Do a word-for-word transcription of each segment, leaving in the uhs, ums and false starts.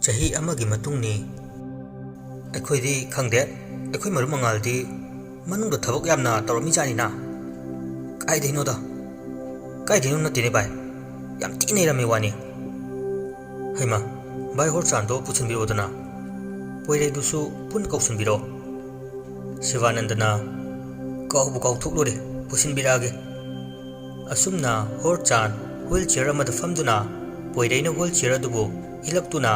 ꯆꯍꯤ ꯑꯃꯒꯤ ꯃꯇꯨꯡꯅꯤ꯫ ꯑꯩꯈꯣꯏꯗꯤ ꯈꯪꯗꯦ, ꯑꯩꯈꯣꯏ ꯃꯔꯨꯞ ꯃꯉꯥꯜꯗꯤ ꯃꯅꯨꯡꯗ ꯊꯕꯛ ꯌꯥꯝꯅ ꯇꯧꯔꯝꯃꯤꯖꯥꯠꯅꯤꯅ꯫ ꯀꯥꯏꯗꯩꯅꯣꯗ? ꯀꯥꯏꯗꯩꯅꯣ ꯅꯠꯇꯦꯅꯦ ꯚꯥꯏ, ꯌꯥꯝ ꯊꯤ ꯅꯩꯔꯝꯃꯤ ꯋꯥꯅꯤ꯫ ꯍꯩꯃꯥ, ꯚꯥꯏ ꯍꯣꯔꯆꯥꯟꯗꯣ ꯄꯨꯁꯤꯟꯕꯤꯔꯛꯑꯣꯗꯅ, ꯄꯣꯏꯔꯩꯗꯨꯁꯨ ꯄꯨꯟꯅ ꯀꯧꯁꯤꯟꯕꯤꯔꯣ꯫ ꯁꯤꯕꯥꯅꯟꯗꯅ, ꯀꯥꯎꯕꯨ ꯀꯥꯎꯊꯣꯛꯂꯨꯔꯦ, ꯄꯨꯁꯤꯟꯕꯤꯔꯛꯑꯒꯦ꯫ ꯑꯁꯨꯝꯅ ꯍꯣꯔꯆꯥꯟ ꯋꯤꯜ ꯆꯤꯌꯔ ꯑꯃꯗ ꯐꯝꯗꯨꯅ ꯄꯣꯏꯔꯩꯅ ꯋꯤꯜ ꯆꯤꯌꯔ ꯑꯗꯨꯕꯨ ꯏꯜꯂꯛꯇꯨꯅ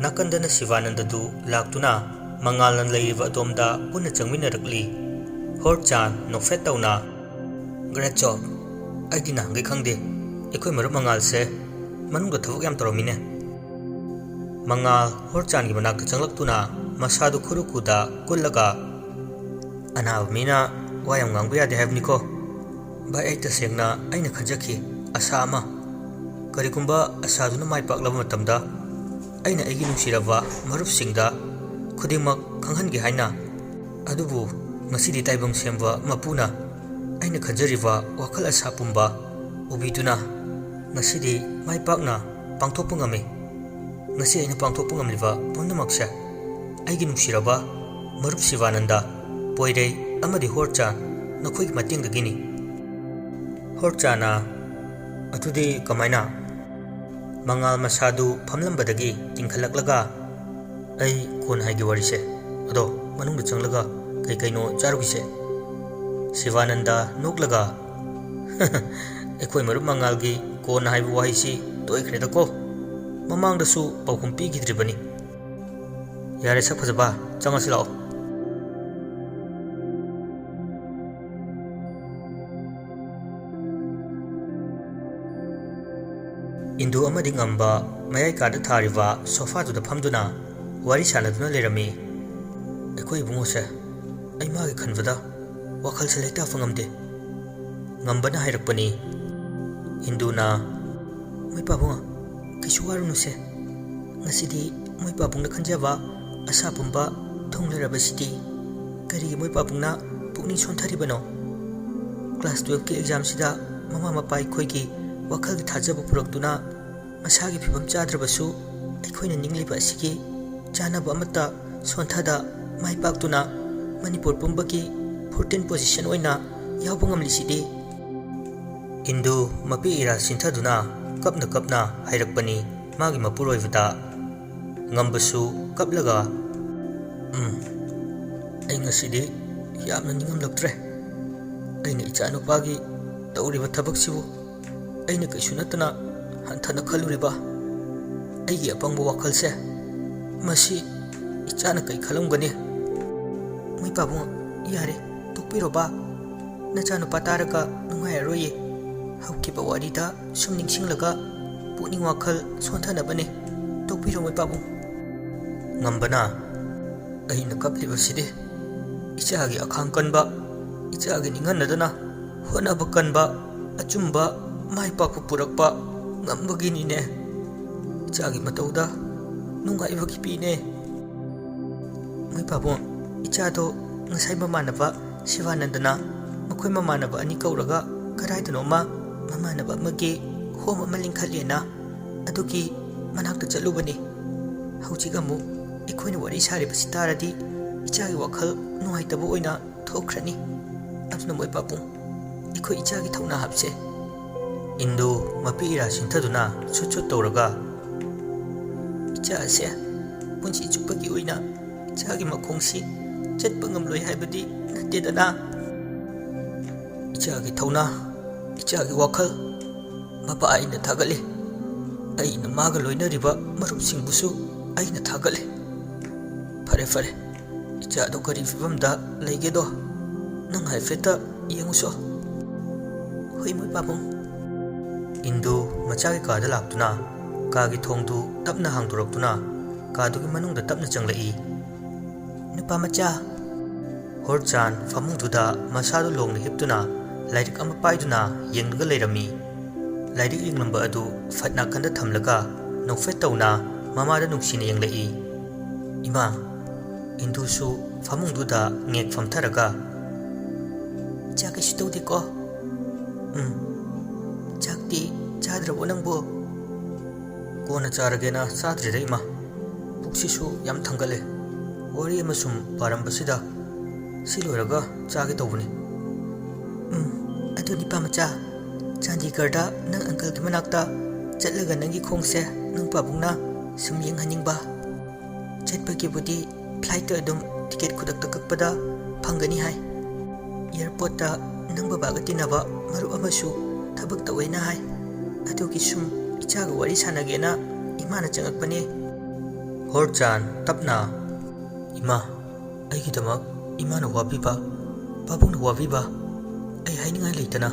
ꯅꯥꯀꯟꯗꯅ ꯁꯤꯕꯥꯅꯟꯗꯗꯨ ꯂꯥꯛꯇꯨꯅ ꯃꯉꯥꯜꯅ ꯂꯩꯔꯤꯕ ꯑꯗꯣꯝꯗ ꯄꯨꯟꯅ ꯆꯪꯃꯤꯟꯅꯔꯛꯂꯤ꯫ ꯍꯣꯔꯆꯥꯟ ꯅꯣꯛꯐꯦꯠ ꯇꯧꯅ, "Great job꯫ ꯑꯩꯗꯤ ꯅꯍꯥꯟꯈꯩ ꯈꯪꯗꯦ, ꯑꯩꯈꯣꯏ ꯃꯔꯨꯞ ꯃꯉꯥꯜꯁꯦ ꯃꯅꯨꯡꯗ ꯊꯕꯛ ꯌꯥꯝ ꯇꯧꯔꯝꯃꯤꯅꯦ"꯫ ꯃꯉꯥꯜ ꯍꯣꯔꯆꯥꯟꯒꯤ ꯃꯅꯥꯛꯇ ꯆꯪꯂꯛꯇꯨꯅ ꯃꯁꯥꯗꯨ ꯈꯨꯔꯨ ꯈꯨꯗ ꯀꯨꯜꯂꯒ, "ꯑꯅꯥꯕ ꯃꯤꯅ ꯋꯥ ꯌꯥꯝ ꯉꯥꯡꯕ ꯌꯥꯗꯦ ꯍꯥꯏꯕꯅꯤꯀꯣ꯫ ꯚꯥꯏ, ꯑꯩ ꯇꯁꯦꯡꯅ ꯑꯩꯅ ꯈꯟꯖꯈꯤ ꯑꯁꯥ ꯑꯃ꯫ ꯀꯔꯤꯒꯨꯝꯕ ꯑꯁꯥꯗꯨꯅ ꯃꯥꯏ ꯄꯥꯛꯂꯕ ꯃꯇꯝꯗ ꯑꯩꯅ ꯑꯩꯒꯤ ꯅꯨꯡꯁꯤꯔꯕ ꯃꯔꯨꯞꯁꯤꯡꯗ ꯈꯨꯗꯤꯡꯃꯛ ꯈꯪꯍꯟꯒꯦ ꯍꯥꯏꯅ꯫ ꯑꯗꯨꯕꯨ ꯉꯁꯤꯗꯤ ꯇꯥꯏꯕꯪ ꯁꯦꯝꯕ ꯃꯄꯨꯅ ꯑꯩꯅ ꯈꯟꯖꯔꯤꯕ ꯋꯥꯈꯜ ꯑꯁꯥ ꯄꯨꯝꯕ ꯎꯕꯤꯗꯨꯅ ꯉꯁꯤꯗꯤ ꯃꯥꯏ ꯄꯥꯛꯅ ꯄꯥꯡꯊꯣꯛꯄ ꯉꯝꯃꯤ꯫ ꯉꯁꯤ ꯑꯩꯅ ꯄꯥꯡꯊꯣꯛꯄ ꯉꯝꯂꯤꯕ ꯄꯨꯝꯅꯃꯛꯁꯦ ꯑꯩꯒꯤ ꯅꯨꯡꯁꯤꯔꯕ ꯃꯔꯨꯞ ꯁꯤꯕꯥꯅꯟꯗ, ꯄꯣꯏꯔꯩ ꯑꯃꯗꯤ ꯍꯣꯔꯆꯥꯟ, ꯅꯈꯣꯏꯒꯤ ꯃꯇꯦꯡꯗꯒꯤꯅꯤ"꯫ ꯍꯣꯔꯆꯥꯟꯅ, "ꯑꯗꯨꯗꯤ ꯀꯃꯥꯏꯅ?" ꯃꯉꯥꯜ ꯃꯁꯥꯗꯨ ꯐꯝꯂꯝꯕꯗꯒꯤ ꯆꯤꯡꯈꯠꯂꯛꯂꯒ, "ꯑꯩ ꯀꯣꯟꯅ ꯍꯥꯏꯒꯦ ꯋꯥꯔꯤꯁꯦ꯫ ꯑꯗꯣ ꯃꯅꯨꯡꯗ ꯆꯪꯂꯒ ꯀꯩ ꯀꯩꯅꯣ ꯆꯥꯔꯨꯈꯤꯁꯦ"꯫ ꯁꯤꯕꯥꯅꯟꯗ ꯅꯣꯛꯂꯒ, "ꯑꯩꯈꯣꯏ ꯃꯔꯨꯞ ꯃꯉꯥꯜꯒꯤ ꯀꯣꯟꯅ ꯍꯥꯏꯕ ꯋꯥꯍꯩꯁꯤ ꯇꯣꯏꯈ꯭ꯔꯦꯗꯀꯣ꯫ ꯃꯃꯥꯡꯗꯁꯨ ꯄꯥꯎꯈꯨꯝ ꯄꯤꯈꯤꯗ꯭ꯔꯤꯕꯅꯤ꯫ ꯌꯥꯔꯦ ꯁꯛ ꯐꯖꯕ, ꯆꯪꯉꯁꯤ ꯂꯥꯛꯑꯣ"꯫ ꯏꯟꯗꯨ ꯑꯃꯗꯤ ꯉꯝꯕ ꯃꯌꯥꯏ ꯀꯥꯗ ꯊꯥꯔꯤꯕ ꯁꯣꯐꯥꯗꯨꯗ ꯐꯝꯗꯨꯅ ꯋꯥꯔꯤ ꯁꯥꯟꯅꯗꯨꯅ ꯂꯩꯔꯝꯃꯤ꯫ "ꯑꯩꯈꯣꯏ ꯏꯕꯨꯡꯉꯣꯁꯦ, ꯑꯩ ꯃꯥꯒꯤ ꯈꯟꯕꯗ ꯋꯥꯈꯜꯁꯦ ꯂꯩꯇꯥꯐ ꯉꯝꯗꯦ"꯫ ꯉꯝꯕꯅ ꯍꯥꯏꯔꯛꯄꯅꯤ꯫ ꯏꯟꯗꯨꯅ, "ꯃꯩ ꯄꯥꯕꯨꯡ, ꯀꯩꯁꯨ ꯋꯥꯔꯨꯅꯨꯁꯦ꯫ ꯉꯁꯤꯗꯤ ꯃꯣꯏ ꯄꯥꯕꯨꯡꯅ ꯈꯟꯖꯕ ꯑꯁꯥ ꯄꯨꯝꯕ ꯊꯨꯡꯂꯔꯕꯁꯤꯗꯤ꯫ ꯀꯔꯤꯒꯤ ꯃꯣꯏ ꯄꯥꯕꯨꯡꯅ ꯄꯨꯛꯅꯤꯡ ꯁꯣꯟꯊꯔꯤꯕꯅꯣ? ꯀ꯭ꯂꯥꯁ ꯇꯨꯌꯦꯜꯐꯀꯤ ꯑꯦꯛꯖꯥꯝꯁꯤꯗ ꯃꯃꯥ ꯃꯄꯥ ꯑꯩꯈꯣꯏꯒꯤ ꯋꯥꯈꯜꯒꯤ ꯊꯥꯖꯕ ꯄꯨꯔꯛꯇꯨꯅ ꯃꯁꯥꯒꯤ ꯐꯤꯕꯝ ꯆꯥꯗ꯭ꯔꯕꯁꯨ ꯑꯩꯈꯣꯏꯅ ꯅꯤꯡꯂꯤꯕ ꯑꯁꯤꯒꯤ ꯆꯥꯅꯕ ꯑꯃꯠꯇ ꯁꯣꯟꯊꯗ ꯃꯥꯏ ꯄꯥꯛꯇꯨꯅ ꯃꯅꯤꯄꯨꯔ ꯄꯨꯝꯕꯒꯤ ꯐꯣꯔꯇꯤꯟ ꯄꯣꯖꯤꯁꯟ ꯑꯣꯏꯅ ꯌꯥꯎꯕ ꯉꯝꯂꯤꯁꯤꯗꯤ꯫ ꯏꯟꯗꯨ ꯃꯄꯤ ꯏꯔꯥ ꯁꯤꯟꯊꯗꯨꯅ ꯀꯞꯅ ꯀꯞꯅ ꯍꯥꯏꯔꯛꯄꯅꯤ ꯃꯥꯒꯤ ꯃꯄꯨꯔꯣꯏꯕꯗ꯫ ꯉꯝꯕꯁꯨ ꯀꯞꯂꯒ, "ꯎꯝ, ꯑꯩ ꯉꯁꯤꯗꯤ ꯌꯥꯝꯅ ꯅꯤꯡꯉꯝꯂꯛꯇ꯭ꯔꯦ꯫ ꯑꯩꯅ ꯏꯆꯥꯅꯨꯄꯥꯒꯤ ꯇꯧꯔꯤꯕ ꯊꯕꯛꯁꯤꯕꯨ ꯑꯩꯅ ꯀꯩꯁꯨ ꯅꯠꯇꯅ ꯍꯟꯊꯅ ꯈꯜꯂꯨꯔꯤꯕ ꯑꯩꯒꯤ ꯑꯄꯪꯕ ꯋꯥꯈꯜꯁꯦ꯫ ꯃꯁꯤ ꯏꯆꯥꯅ ꯀꯩ ꯈꯜꯂꯝꯒꯅꯤ?" ꯃꯣꯏ ꯄꯥꯕꯨꯡ, ꯌꯥꯔꯦ, ꯇꯣꯛꯄꯤꯔꯣ ꯕꯥ꯫ ꯅꯆꯥꯅꯨꯄꯥ ꯇꯥꯔꯒ ꯅꯨꯡꯉꯥꯏꯔꯔꯣꯏꯌꯦ꯫ ꯍꯧꯈꯤꯕ ꯋꯥꯔꯤꯗ ꯁꯨꯝ ꯅꯤꯡꯁꯤꯡꯂꯒ ꯄꯨꯛꯅꯤꯡ ꯋꯥꯈꯜ ꯁꯣꯟꯊꯅꯕꯅꯦ꯫ ꯇꯣꯛꯄꯤꯔꯣ ꯃꯣꯏ ꯄꯥꯕꯨꯡ꯫ ꯉꯝꯕꯅ, ꯑꯩꯅ ꯀꯞꯂꯤꯕꯁꯤꯗꯤ ꯏꯆꯥꯒꯤ ꯑꯈꯥꯡ ꯀꯟꯕ, ꯏꯆꯥꯒꯤ ꯅꯤꯡꯍꯟꯅꯗꯅ ꯍꯣꯠꯅꯕ ꯀꯟꯕ, ꯑꯆꯨꯝꯕ ꯃꯥꯏ ꯄꯥꯛꯄ ꯄꯨꯔꯛꯄ ꯉꯝꯕꯒꯤꯅꯤꯅꯦ꯫ ꯏꯆꯥꯒꯤ ꯃꯇꯧꯗ ꯅꯨꯡꯉꯥꯏꯕꯒꯤ ꯄꯤꯅꯦ꯫ ꯃꯣꯏ ꯄꯥꯕꯨꯡ, ꯏꯆꯥꯗꯣ ꯉꯁꯥꯏ ꯃꯃꯥꯟꯅꯕ ꯁꯤꯕꯥꯅꯟꯗꯅ ꯃꯈꯣꯏ ꯃꯃꯥꯟꯅꯕ ꯑꯅꯤ ꯀꯧꯔꯒ ꯀꯗꯥꯏꯗꯅꯣꯃ ꯃꯃꯥꯟꯅꯕ ꯑꯃꯒꯤ ꯍꯣꯝ ꯑꯃ ꯂꯤꯡꯈꯠꯂꯦꯅ, ꯑꯗꯨꯒꯤ ꯃꯅꯥꯛꯇ ꯆꯠꯂꯨꯕꯅꯤ꯫ ꯍꯧꯖꯤꯛ ꯑꯃꯨꯛ ꯑꯩꯈꯣꯏꯅ ꯋꯥꯔꯤ ꯁꯥꯔꯤꯕꯁꯤ ꯇꯥꯔꯗꯤ ꯏꯆꯥꯒꯤ ꯋꯥꯈꯜ ꯅꯨꯡꯉꯥꯏꯇꯕ ꯑꯣꯏꯅ ꯊꯣꯛꯈ꯭ꯔꯅꯤ꯫ ꯑꯗꯨꯅ ꯃꯣꯏ ꯄꯥꯕꯨꯡ, ꯑꯩꯈꯣꯏ ꯏꯆꯥꯒꯤ ꯊꯧꯅꯥ ꯍꯥꯞꯁꯦ꯫ ꯏꯟꯗꯨ ꯃꯄꯤ ꯏꯔꯥ ꯁꯤꯟꯊꯗꯨꯅ ꯁꯨꯠ ꯁꯨꯠ ꯇꯧꯔꯒ, "ꯏꯆꯥꯁꯦ ꯄꯨꯟꯁꯤ ꯆꯨꯞꯄꯒꯤ ꯑꯣꯏꯅ ꯏꯆꯥꯒꯤ ꯃꯈꯣꯡꯁꯤ ꯆꯠꯄ ꯉꯝꯂꯣꯏ ꯍꯥꯏꯕꯗꯤ ꯅꯠꯇꯦꯗꯅ꯫ ꯏꯆꯥꯒꯤ ꯊꯧꯅꯥ, ꯏꯆꯥꯒꯤ ꯋꯥꯈꯜ, ꯃꯄꯥ ꯑꯩꯅ ꯊꯥꯒꯠꯂꯤ꯫ ꯑꯩꯅ ꯃꯥꯒ ꯂꯣꯏꯅꯔꯤꯕ ꯃꯔꯨꯞꯁꯤꯡꯕꯨꯁꯨ ꯑꯩꯅ ꯊꯥꯒꯠꯂꯤ꯫ ꯐꯔꯦ, ꯐꯔꯦ, ꯏꯆꯥꯗꯣ ꯀꯔꯤ ꯐꯤꯕꯝꯗ ꯂꯩꯒꯦꯗꯣ ꯅꯪ ꯍꯥꯏꯐꯦꯠꯇ ꯌꯦꯡꯉꯨꯁꯣ꯫" "ꯍꯣꯏ, ꯃꯣꯏ ꯄꯥꯕꯨꯡ꯫" ꯏꯟꯗꯨ ꯃꯆꯥꯒꯤ ꯀꯥꯗ ꯂꯥꯛꯇꯨꯅ ꯀꯥꯒꯤ ꯊꯣꯡꯗꯨ ꯇꯞꯅ ꯍꯥꯡꯗꯣꯔꯛꯇꯨꯅ ꯀꯥꯗꯨꯒꯤ ꯃꯅꯨꯡꯗ ꯇꯞꯅ ꯆꯪꯂꯛꯏ꯫ "ꯅꯨꯄꯥ ꯃꯆꯥ꯫" ꯍꯣꯔꯆꯥꯟ ꯐꯃꯨꯡꯗꯨꯗ ꯃꯁꯥꯗꯨ ꯂꯣꯡꯅ ꯍꯤꯞꯇꯨꯅ ꯂꯥꯏꯔꯤꯛ ꯑꯃ ꯄꯥꯏꯗꯨꯅ ꯌꯦꯡꯂꯒ ꯂꯩꯔꯝꯃꯤ꯫ ꯂꯥꯏꯔꯤꯛ ꯌꯦꯡꯂꯝꯕ ꯑꯗꯨ ꯐꯠ ꯅꯥꯀꯟꯗ ꯊꯝꯂꯒ ꯅꯣꯛꯐꯦꯠ ꯇꯧꯅ ꯃꯃꯥꯗ ꯅꯨꯡꯁꯤꯅ ꯌꯦꯡꯂꯛꯏ꯫ "ꯏꯃꯥ!" ꯏꯟꯗꯨꯁꯨ ꯐꯃꯨꯡꯗꯨꯗ ꯉꯦꯛ ꯐꯝꯊꯔꯒ, "ꯏꯆꯥ ꯀꯩꯁꯨ ꯇꯧꯗꯦꯀꯣ?" "ꯎꯝ꯫ ꯆꯥꯛꯇꯤ ꯆꯥꯗ꯭ꯔꯕꯣ ꯅꯪꯕꯣ?" "ꯀꯣꯟꯅ ꯆꯥꯔꯒꯦꯅ ꯆꯥꯗ꯭ꯔꯤꯗ, ꯏꯃꯥ꯫ ꯄꯨꯛꯁꯤꯁꯨ ꯌꯥꯝ ꯊꯪꯒꯠꯂꯦ꯫ ꯋꯥꯔꯤ ꯑꯃ ꯁꯨꯝ ꯄꯥꯔꯝꯕꯁꯤꯗ, ꯁꯤ ꯂꯣꯏꯔꯒ ꯆꯥꯒꯦ ꯇꯧꯕꯅꯤ꯫" "ꯎꯝ, ꯑꯗꯨ ꯅꯤꯄꯥ ꯃꯆꯥ, ꯆꯥꯟꯗꯤꯒꯔꯗ ꯅꯪ ꯑꯪꯀꯜꯒꯤ ꯃꯅꯥꯛꯇ ꯆꯠꯂꯒ ꯅꯪꯒꯤ ꯈꯣꯡꯁꯦ ꯅꯪ ꯄꯥꯕꯨꯡꯅ ꯁꯨꯝ ꯌꯦꯡꯍꯟꯅꯤꯡꯕ꯫ ꯆꯠꯄꯒꯤꯕꯨꯗꯤ ꯐ꯭ꯂꯥꯏꯠꯇ ꯑꯗꯨꯝ ꯇꯤꯀꯦꯠ ꯈꯨꯗꯛꯇ ꯀꯛꯄꯗ ꯐꯪꯒꯅꯤ ꯍꯥꯏ꯫ ꯑꯦꯌꯥꯔꯄꯣꯔꯠꯇ ꯅꯪ ꯕꯕꯥꯒ ꯇꯤꯟꯅꯕ ꯃꯔꯨꯞ ꯑꯃꯁꯨ ꯊꯕꯛ ꯇꯧꯋꯦꯅ ꯍꯥꯏ꯫ ꯑꯗꯨꯒꯤ ꯁꯨꯝ ꯏꯆꯥꯒ ꯋꯥꯔꯤ ꯁꯥꯟꯅꯒꯦꯅ ꯏꯃꯥꯅ ꯆꯪꯉꯛꯄꯅꯦ꯫" ꯍꯣꯔꯆꯥꯟ ꯇꯞꯅ, "ꯏꯃꯥ, ꯑꯩꯒꯤꯗꯃꯛ ꯏꯃꯥꯅ ꯋꯥꯕꯤꯕ, ꯄꯥꯕꯨꯡꯅ ꯋꯥꯕꯤꯕ, ꯑꯩ ꯍꯥꯏꯅꯤꯡꯉꯥꯏ ꯂꯩꯇꯅ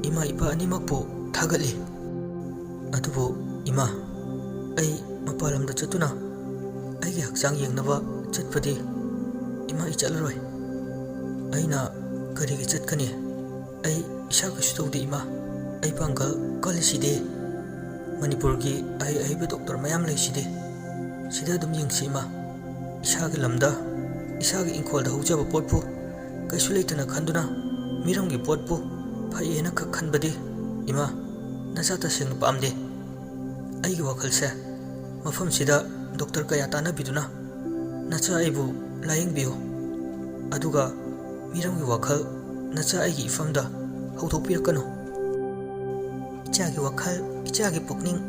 ꯏꯃꯥ ꯏꯄꯥ ꯑꯅꯤꯃꯛꯄꯨ ꯊꯥꯒꯠꯂꯤ꯫ ꯑꯗꯨꯕꯨ ꯏꯃꯥ, ꯑꯩ ꯃꯄꯥꯟ ꯂꯝꯗ ꯆꯠꯇꯨꯅ ꯑꯩꯒꯤ ꯍꯛꯆꯥꯡ ꯌꯦꯡꯅꯕ ꯆꯠꯄꯗꯤ ꯏꯃꯥ, ꯑꯩ ꯆꯠꯂꯔꯣꯏ꯫ ꯑꯩꯅ ꯀꯔꯤꯒꯤ ꯆꯠꯀꯅꯤ? ꯑꯩ ꯏꯁꯥ ꯀꯩꯁꯨ ꯇꯧꯗꯦ ꯏꯃꯥ꯫ ꯑꯩ ꯄꯥꯡꯒꯜ ꯀꯜꯂꯤꯁꯤꯗꯤ꯫ ꯃꯅꯤꯄꯨꯔꯒꯤ ꯑꯍꯩ ꯑꯍꯩꯕ ꯗꯣꯛꯇꯔ ꯃꯌꯥꯝ ꯂꯩꯁꯤꯗꯤ꯫ ꯁꯤꯗ ꯑꯗꯨꯝ ꯌꯦꯡꯁꯤ ꯏꯃꯥ꯫ ꯏꯁꯥꯒꯤ ꯂꯝꯗ ꯏꯁꯥꯒꯤ ꯏꯪꯈꯣꯜꯗ ꯍꯧꯖꯕ ꯄꯣꯠꯄꯨ ꯀꯩꯁꯨ ꯂꯩꯇꯅ ꯈꯟꯗꯨꯅ ꯃꯤꯔꯝꯒꯤ ꯄꯣꯠꯄꯨ ꯐꯩꯌꯦꯅ ꯈꯛ ꯈꯟꯕꯗꯤ ꯏꯃꯥ, ꯅꯆꯥ ꯇꯁꯦꯡꯅ ꯄꯥꯝꯗꯦ꯫ ꯑꯩꯒꯤ ꯋꯥꯈꯜꯁꯦ ꯃꯐꯝꯁꯤꯗ ꯗꯣꯛꯇꯔ ꯀꯌꯥ ꯇꯥꯟꯅꯕꯤꯗꯨꯅ ꯅꯆꯥ ꯑꯩꯕꯨ ꯂꯥꯌꯦꯡꯕꯤꯌꯨ꯫ ꯑꯗꯨꯒ ꯃꯤꯔꯝꯒꯤ ꯋꯥꯈꯜ ꯅꯆꯥ ꯑꯩꯒꯤ ꯏꯐꯝꯗ ꯍꯧꯗꯣꯛꯄꯤꯔꯛꯀꯅꯨ꯫" "ꯏꯆꯥꯒꯤ ꯋꯥꯈꯜ, ꯏꯆꯥꯒꯤ ꯄꯨꯛꯅꯤꯡ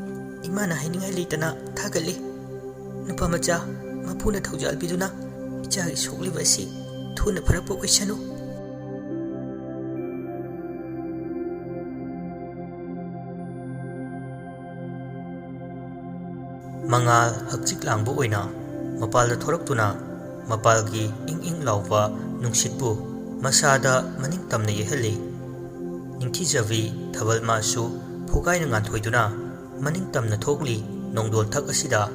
ꯏꯃꯥꯅ ꯍꯥꯏꯅꯤꯡꯉꯥꯏ ꯂꯩꯇꯅ ꯊꯥꯒꯠꯂꯤ꯫ ꯅꯨꯄꯥ ꯃꯆꯥ, ꯃꯄꯨꯅ ꯊꯧꯖꯥꯜꯕꯤꯗꯨꯅ ꯏꯆꯥꯒꯤ ꯁꯣꯛꯂꯤꯕ ꯑꯁꯤ ꯊꯨꯅ ꯐꯔꯛꯄ ꯑꯣꯏꯁꯅꯨ꯫" ꯃꯉꯥꯜ ꯍꯛꯆꯤꯛ ꯂꯥꯡꯕ ꯑꯣꯏꯅ ꯃꯄꯥꯜꯗ ꯊꯣꯔꯛꯇꯨꯅ ꯃꯄꯥꯜꯒꯤ ꯏꯪ ꯏꯪ ꯂꯥꯎꯕ ꯅꯨꯡꯁꯤꯠꯄꯨ ꯃꯁꯥꯗ ꯃꯅꯤꯡ ꯇꯝꯅ ꯌꯩꯍꯜꯂꯤ꯫ ꯅꯤꯡꯊꯤꯖꯕꯤ ꯊꯥꯕꯜ ꯃꯥꯁꯨ ꯐꯨꯒꯥꯏꯅ ꯉꯥꯟꯊꯣꯏꯗꯨꯅ ꯃꯅꯤꯡ ꯇꯝꯅ ꯊꯣꯛꯂꯤ ꯅꯣꯡꯗꯣꯜꯊꯛ ꯑꯁꯤꯗ꯫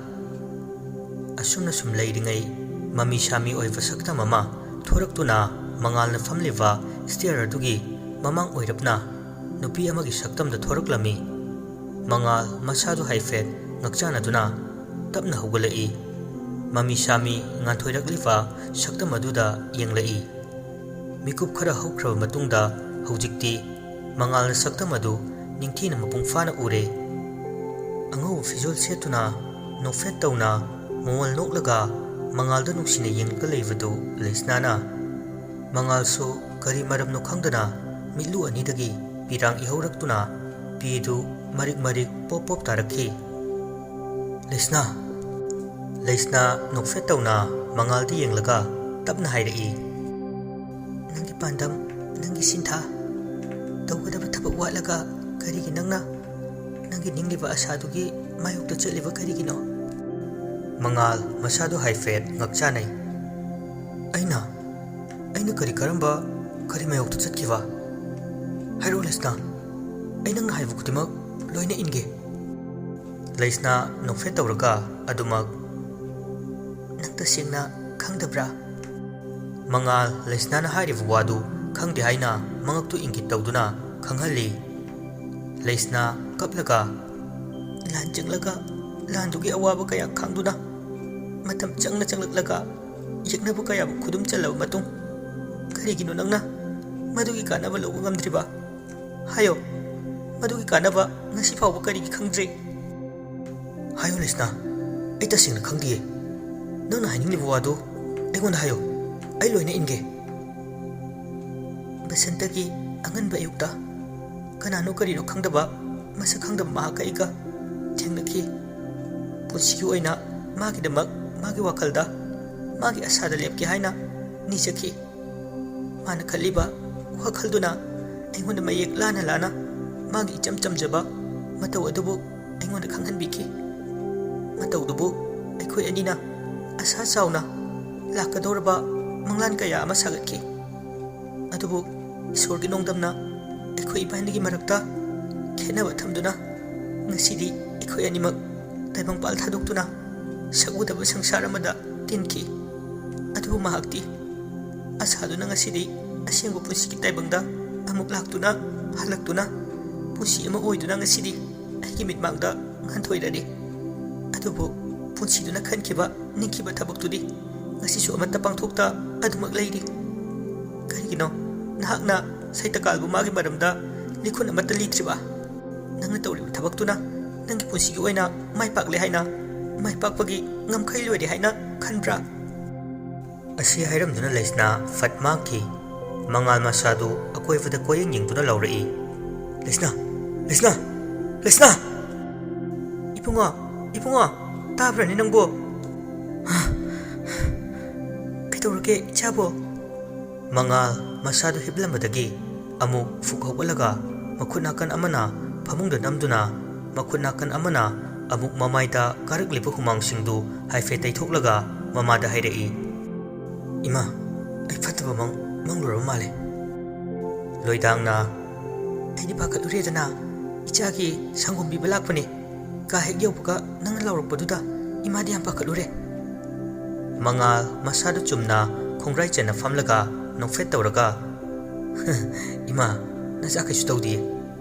ꯑꯁꯨꯝꯅ ꯁꯨꯝ ꯂꯩꯔꯤꯉꯩ ꯃꯃꯤ ꯁꯥꯃꯤ ꯑꯣꯏꯕ ꯁꯛꯇꯝ ꯑꯃ ꯊꯣꯔꯛꯇꯨꯅ ꯃꯉꯥꯜꯅ ꯐꯝꯂꯤꯕ ꯁ꯭ꯇꯦꯌꯔ ꯑꯗꯨꯒꯤ ꯃꯃꯥꯡ ꯑꯣꯏꯔꯞꯅ ꯅꯨꯄꯤ ꯑꯃꯒꯤ ꯁꯛꯇꯝꯗ ꯊꯣꯔꯛꯂꯝꯃꯤ꯫ ꯃꯉꯥꯜ ꯃꯁꯥꯗꯨ ꯍꯥꯏꯐꯦꯠ ꯉꯛꯆꯥꯟꯅꯗꯨꯅ ꯇꯞꯅ ꯍꯧꯒꯠꯂꯛꯏ꯫ ꯃꯃꯤ ꯁꯥꯃꯤ ꯉꯥꯟꯊꯣꯏꯔꯛꯂꯤꯕ ꯁꯛꯇꯝ ꯑꯗꯨꯗ ꯌꯦꯡꯂꯛꯏ꯫ ꯃꯤꯀꯨꯞ ꯈꯔ ꯍꯧꯈ꯭ꯔꯕ ꯃꯇꯨꯡꯗ ꯍꯧꯖꯤꯛꯇꯤ ꯃꯉꯥꯜꯅ ꯁꯛꯇꯝ ꯑꯗꯨ ꯅꯤꯡꯊꯤꯅ ꯃꯄꯨꯡ ꯐꯥꯅ ꯎꯔꯦ꯫ ꯑꯉꯧꯕ ꯐꯤꯖꯣꯜ ꯁꯦꯠꯇꯨꯅ ꯅꯣꯛꯐꯦꯠ ꯇꯧꯅ ꯃꯣꯃꯣꯜ ꯅꯣꯛꯂꯒ ꯃꯉꯥꯜꯗ ꯅꯨꯡꯁꯤꯅ ꯌꯦꯡꯂꯒ ꯂꯩꯕꯗꯨ ꯂꯩꯁꯅꯥꯅ꯫ ꯃꯉꯥꯜꯁꯨ ꯀꯔꯤ ꯃꯔꯝꯅꯣ ꯈꯪꯗꯅ ꯃꯤꯠꯂꯨ ꯑꯅꯤꯗꯒꯤ ꯄꯤꯔꯥꯡ ꯏꯍꯧꯔꯛꯇꯨꯅ ꯄꯤꯗꯨ ꯃꯔꯤꯛ ꯃꯔꯤꯛ ꯄꯣꯞ ꯄꯣꯞ ꯇꯥꯔꯛꯈꯤ꯫ "ꯂꯩꯁꯅꯥ!" ꯂꯩꯁꯅꯥ ꯅꯣꯛꯐꯦꯠ ꯇꯧꯅ ꯃꯉꯥꯜꯗ ꯌꯦꯡꯂꯒ ꯇꯞꯅ ꯍꯥꯏꯔꯛꯏ꯫ "ꯅꯪꯒꯤ ꯄꯥꯟꯗꯝ, ꯅꯪꯒꯤ ꯁꯤꯟꯊꯥ, ꯇꯧꯒꯗꯕ ꯊꯕꯛ ꯋꯥꯠꯂꯒ ꯀꯔꯤꯒꯤ ꯅꯪꯅ ꯅꯪꯒꯤ ꯅꯤꯡꯂꯤꯕ ꯑꯁꯥꯗꯨꯒꯤ ꯃꯥꯌꯣꯛꯇ ꯆꯠꯂꯤꯕ ꯀꯔꯤꯒꯤꯅꯣ?" ꯃꯉꯥꯜ ꯃꯁꯥꯗꯨ ꯍꯥꯏꯐꯦꯠ ꯉꯛꯆꯥꯅꯩ꯫ "ꯑꯩꯅ? ꯑꯩꯅ ꯀꯔꯤ ꯀꯔꯝꯕ, ꯀꯔꯤ ꯃꯥꯌꯣꯛꯇ ꯆꯠꯈꯤꯕ? ꯍꯥꯏꯔꯛꯑꯣ ꯂꯩꯁꯅꯥ, ꯑꯩ ꯅꯪꯅ ꯍꯥꯏꯕ ꯈꯨꯗꯤꯡꯃꯛ ꯂꯣꯏꯅ ꯏꯟꯒꯦ꯫" ꯂꯩꯁꯅꯥ ꯅꯣꯛꯐꯦꯠ ꯇꯧꯔꯒ ꯑꯗꯨꯃꯛ, "ꯅꯪ ꯇꯁꯦꯡꯅ ꯈꯪꯗꯕ꯭ꯔꯥ?" ꯃꯉꯥꯜ ꯂꯩꯁꯅꯥꯅ ꯍꯥꯏꯔꯤꯕ ꯋꯥꯗꯨ ꯈꯪꯗꯦ ꯍꯥꯏꯅ ꯃꯉꯛꯇꯨ ꯏꯪꯒꯤꯠ ꯇꯧꯗꯨꯅ ꯈꯪꯍꯜꯂꯤ꯫ ꯂꯩꯁꯅꯥ ꯀꯞꯂꯒ, "ꯂꯥꯟ ꯆꯪꯂꯒ, ꯂꯥꯟꯗꯨꯒꯤ ꯑꯋꯥꯕ ꯀꯌꯥ ꯈꯥꯡꯗꯨꯅ, ꯃꯇꯝ ꯆꯪꯅ ꯆꯪꯂꯛꯂꯒ, ꯌꯦꯛꯅꯕ ꯀꯌꯥꯕꯨ ꯈꯨꯗꯨꯝ ꯆꯜꯂꯕ ꯃꯇꯨꯡ, ꯀꯔꯤꯒꯤꯅꯣ ꯅꯪꯅ ꯃꯗꯨꯒꯤ ꯀꯥꯟꯅꯕ ꯂꯧꯕ ꯉꯝꯗ꯭ꯔꯤꯕ? ꯍꯥꯏꯌꯣ, ꯃꯗꯨꯒꯤ ꯀꯥꯟꯅꯕ ꯉꯁꯤ ꯐꯥꯎꯕ ꯀꯔꯤꯒꯤ ꯈꯪꯗ꯭ꯔꯤ? ꯍꯥꯏꯌꯣ ꯂꯩꯁꯅꯥ, ꯑꯩ ꯇꯁꯦꯡꯅ ꯈꯪꯗꯤꯌꯦ꯫ ꯅꯪꯅ ꯍꯥꯏꯅꯤꯡꯂꯤꯕ ꯋꯥꯗꯨ ꯑꯩꯉꯣꯟꯗ ꯍꯥꯏꯌꯣ, ꯑꯩ ꯂꯣꯏꯅ ꯏꯟꯒꯦ꯫" ꯕꯁꯟꯇꯒꯤ ꯑꯉꯟꯕ ꯑꯌꯨꯛꯇ ꯀꯅꯥꯅꯣ ꯀꯔꯤꯅꯣ ꯈꯪꯗꯕ, ꯃꯁꯛ ꯈꯪꯗꯕ ꯃꯍꯥꯛꯀ ꯑꯩꯒ ꯊꯦꯡꯅꯈꯤ꯫ ꯄꯨꯟꯁꯤꯒꯤ ꯑꯣꯏꯅ ꯃꯥꯒꯤꯗꯃꯛ, ꯃꯥꯒꯤ ꯋꯥꯈꯜꯗ, ꯃꯥꯒꯤ ꯑꯁꯥꯗ ꯂꯦꯞꯀꯦ ꯍꯥꯏꯅ ꯅꯤꯖꯈꯤ꯫ ꯃꯥꯅ ꯈꯜꯂꯤꯕ ꯋꯥꯈꯜꯗꯨꯅ ꯑꯩꯉꯣꯟꯗ ꯃꯌꯦꯛ ꯂꯥꯅ ꯂꯥꯅ ꯃꯥꯒꯤ ꯏꯆꯝ ꯆꯝꯖꯕ ꯃꯇꯧ ꯑꯗꯨꯕꯨ ꯑꯩꯉꯣꯟꯗ ꯈꯪꯍꯟꯕꯤꯈꯤ꯫ ꯃꯇꯧꯗꯨꯕꯨ ꯑꯩꯈꯣꯏ ꯑꯅꯤꯅ ꯑꯁꯥ ꯆꯥꯎꯅ ꯂꯥꯛꯀꯗꯧꯔꯕ ꯃꯪꯂꯥꯟ ꯀꯌꯥ ꯑꯃ ꯁꯥꯒꯠꯈꯤ꯫ ꯑꯗꯨꯕꯨ ꯏꯁꯣꯔꯒꯤ ꯅꯣꯡꯗꯝꯅ ꯑꯩꯈꯣꯏ ꯏꯕꯥꯅꯤꯒꯤ ꯃꯔꯛꯇ ꯈꯦꯠꯅꯕ ꯊꯝꯗꯨꯅ ꯉꯁꯤꯗꯤ ꯑꯩꯈꯣꯏ ꯑꯅꯤꯃꯛ ꯇꯥꯏꯕꯪꯄꯥꯜ ꯊꯥꯗꯣꯛꯇꯨꯅ ꯁꯛꯎꯗꯕ ꯁꯪꯁꯥꯔ ꯑꯃꯗ ꯇꯤꯟꯈꯤ꯫ ꯑꯗꯨꯕꯨ ꯃꯍꯥꯛꯇꯤ ꯑꯁꯥꯗꯨꯅ ꯉꯁꯤꯗꯤ ꯑꯁꯦꯡꯕ ꯄꯨꯟꯁꯤꯒꯤ ꯇꯥꯏꯕꯪꯗ ꯑꯃꯨꯛ ꯂꯥꯛꯇꯨꯅ, ꯍꯜꯂꯛꯇꯨꯅ, ꯄꯨꯟꯁꯤ ꯑꯃ ꯑꯣꯏꯗꯨꯅ ꯉꯁꯤꯗꯤ ꯑꯩꯒꯤ ꯃꯤꯠꯃꯥꯡꯗ ꯉꯥꯟꯊꯣꯏꯔꯔꯦ꯫ ꯑꯗꯨꯕꯨ ꯄꯨꯟꯁꯤꯗꯨꯅ ꯈꯟꯈꯤꯕ, ꯅꯤꯡꯈꯤꯕ ꯊꯕꯛꯇꯨꯗꯤ ꯉꯁꯤꯁꯨ ꯑꯃꯠꯇ ꯄꯥꯡꯊꯣꯛꯇ ꯑꯗꯨꯃꯛ ꯂꯩꯔꯤ꯫ ꯀꯔꯤꯒꯤꯅꯣ ꯅꯍꯥꯛꯅ ꯁꯩꯇꯀꯥꯜꯕꯨ ꯃꯥꯒꯤ ꯃꯔꯝꯗ ꯂꯤꯈꯨꯟ ꯑꯃꯠꯇ ꯂꯤꯗ꯭ꯔꯤꯕ? ꯅꯪꯅ ꯇꯧꯔꯤꯕ ꯊꯕꯛꯇꯨꯅ ꯅꯪꯒꯤ ꯄꯨꯟꯁꯤꯒꯤ ꯑꯣꯏꯅ ꯃꯥꯏ ꯄꯥꯛꯂꯦ ꯍꯥꯏꯅ, ꯃꯥꯏ ꯄꯥꯛꯄꯒꯤ ꯉꯝꯈꯩ ꯂꯣꯏꯔꯦ ꯍꯥꯏꯅ ꯈꯟꯕ꯭ꯔꯥ? ꯑꯁꯤ ꯍꯥꯏꯔꯝꯗꯨꯅ ꯂꯩꯁꯅꯥ ꯐꯠ ꯃꯥꯡꯈꯤ꯫ ꯃꯉꯥꯜ ꯃꯁꯥꯗꯨ ꯑꯀꯣꯏꯕꯗ ꯀꯣꯏꯌꯦꯡ ꯌꯦꯡꯗꯨꯅ ꯂꯥꯎꯔꯛꯏ, "ꯂꯩꯁꯅꯥ! ꯂꯩꯁꯅꯥ! ꯂꯩꯁꯅꯥ!" "ꯏꯕꯨꯡꯉꯣ! ꯏꯕꯨꯡꯉꯣ! ꯇꯥꯕ꯭ꯔꯅꯦ ꯅꯪꯕꯨ? ꯀꯩꯗꯧꯔꯒꯦ ꯏꯆꯥꯕꯨ?" ꯃꯉꯥꯜ ꯃꯁꯥꯗꯨ ꯍꯤꯞꯂꯝꯕꯗꯒꯤ ꯑꯃꯨꯛ ꯐꯨꯛ ꯍꯧꯒꯠꯂꯒ ꯃꯈꯨꯠ ꯅꯥꯀꯟ ꯑꯃꯅ ꯐꯃꯨꯡꯗ ꯅꯝꯗꯨꯅ, ꯃꯈꯨꯠ ꯅꯥꯀꯟ ꯑꯃꯅ ꯑꯃꯨꯛ ꯃꯃꯥꯏꯗ ꯀꯥꯔꯛꯂꯤꯕ ꯍꯨꯃꯥꯡꯁꯤꯡꯗꯨ ꯍꯥꯏꯐꯦꯠ ꯇꯩꯊꯣꯛꯂꯒ ꯃꯃꯥꯗ ꯍꯥꯏꯔꯛꯏ, "ꯏꯃꯥ, ꯑꯩ ꯐꯠꯇꯕ ꯃꯪ ꯃꯪꯂꯨꯔꯕ ꯃꯥꯜꯂꯦ꯫" ꯂꯣꯏꯗꯥꯡꯅ, "ꯑꯩꯗꯤ ꯄꯥꯈꯠꯂꯨꯔꯦꯗꯅ, ꯏꯆꯥꯒꯤ ꯁꯪꯒꯣꯝ ꯄꯤꯕ ꯂꯥꯛꯄꯅꯦ꯫ ꯀꯥ ꯍꯦꯛ ꯌꯧꯕꯒ ꯅꯪꯅ ꯂꯥꯎꯔꯛꯄꯗꯨꯗ ꯏꯃꯥꯗꯤ ꯌꯥꯝ ꯄꯥꯈꯠꯂꯨꯔꯦ꯫" ꯃꯉꯥꯜ ꯃꯁꯥꯗꯨ ꯆꯨꯝꯅ ꯈꯣꯡꯒ꯭ꯔꯥꯏ ꯆꯟꯅ ꯐꯝꯂꯒ ꯅꯣꯛꯐꯦꯠ ꯇꯧꯔꯒ, "ꯏꯃꯥ, ꯅꯆꯥ ꯀꯩꯁꯨ ꯇꯧꯗꯤꯌꯦ꯫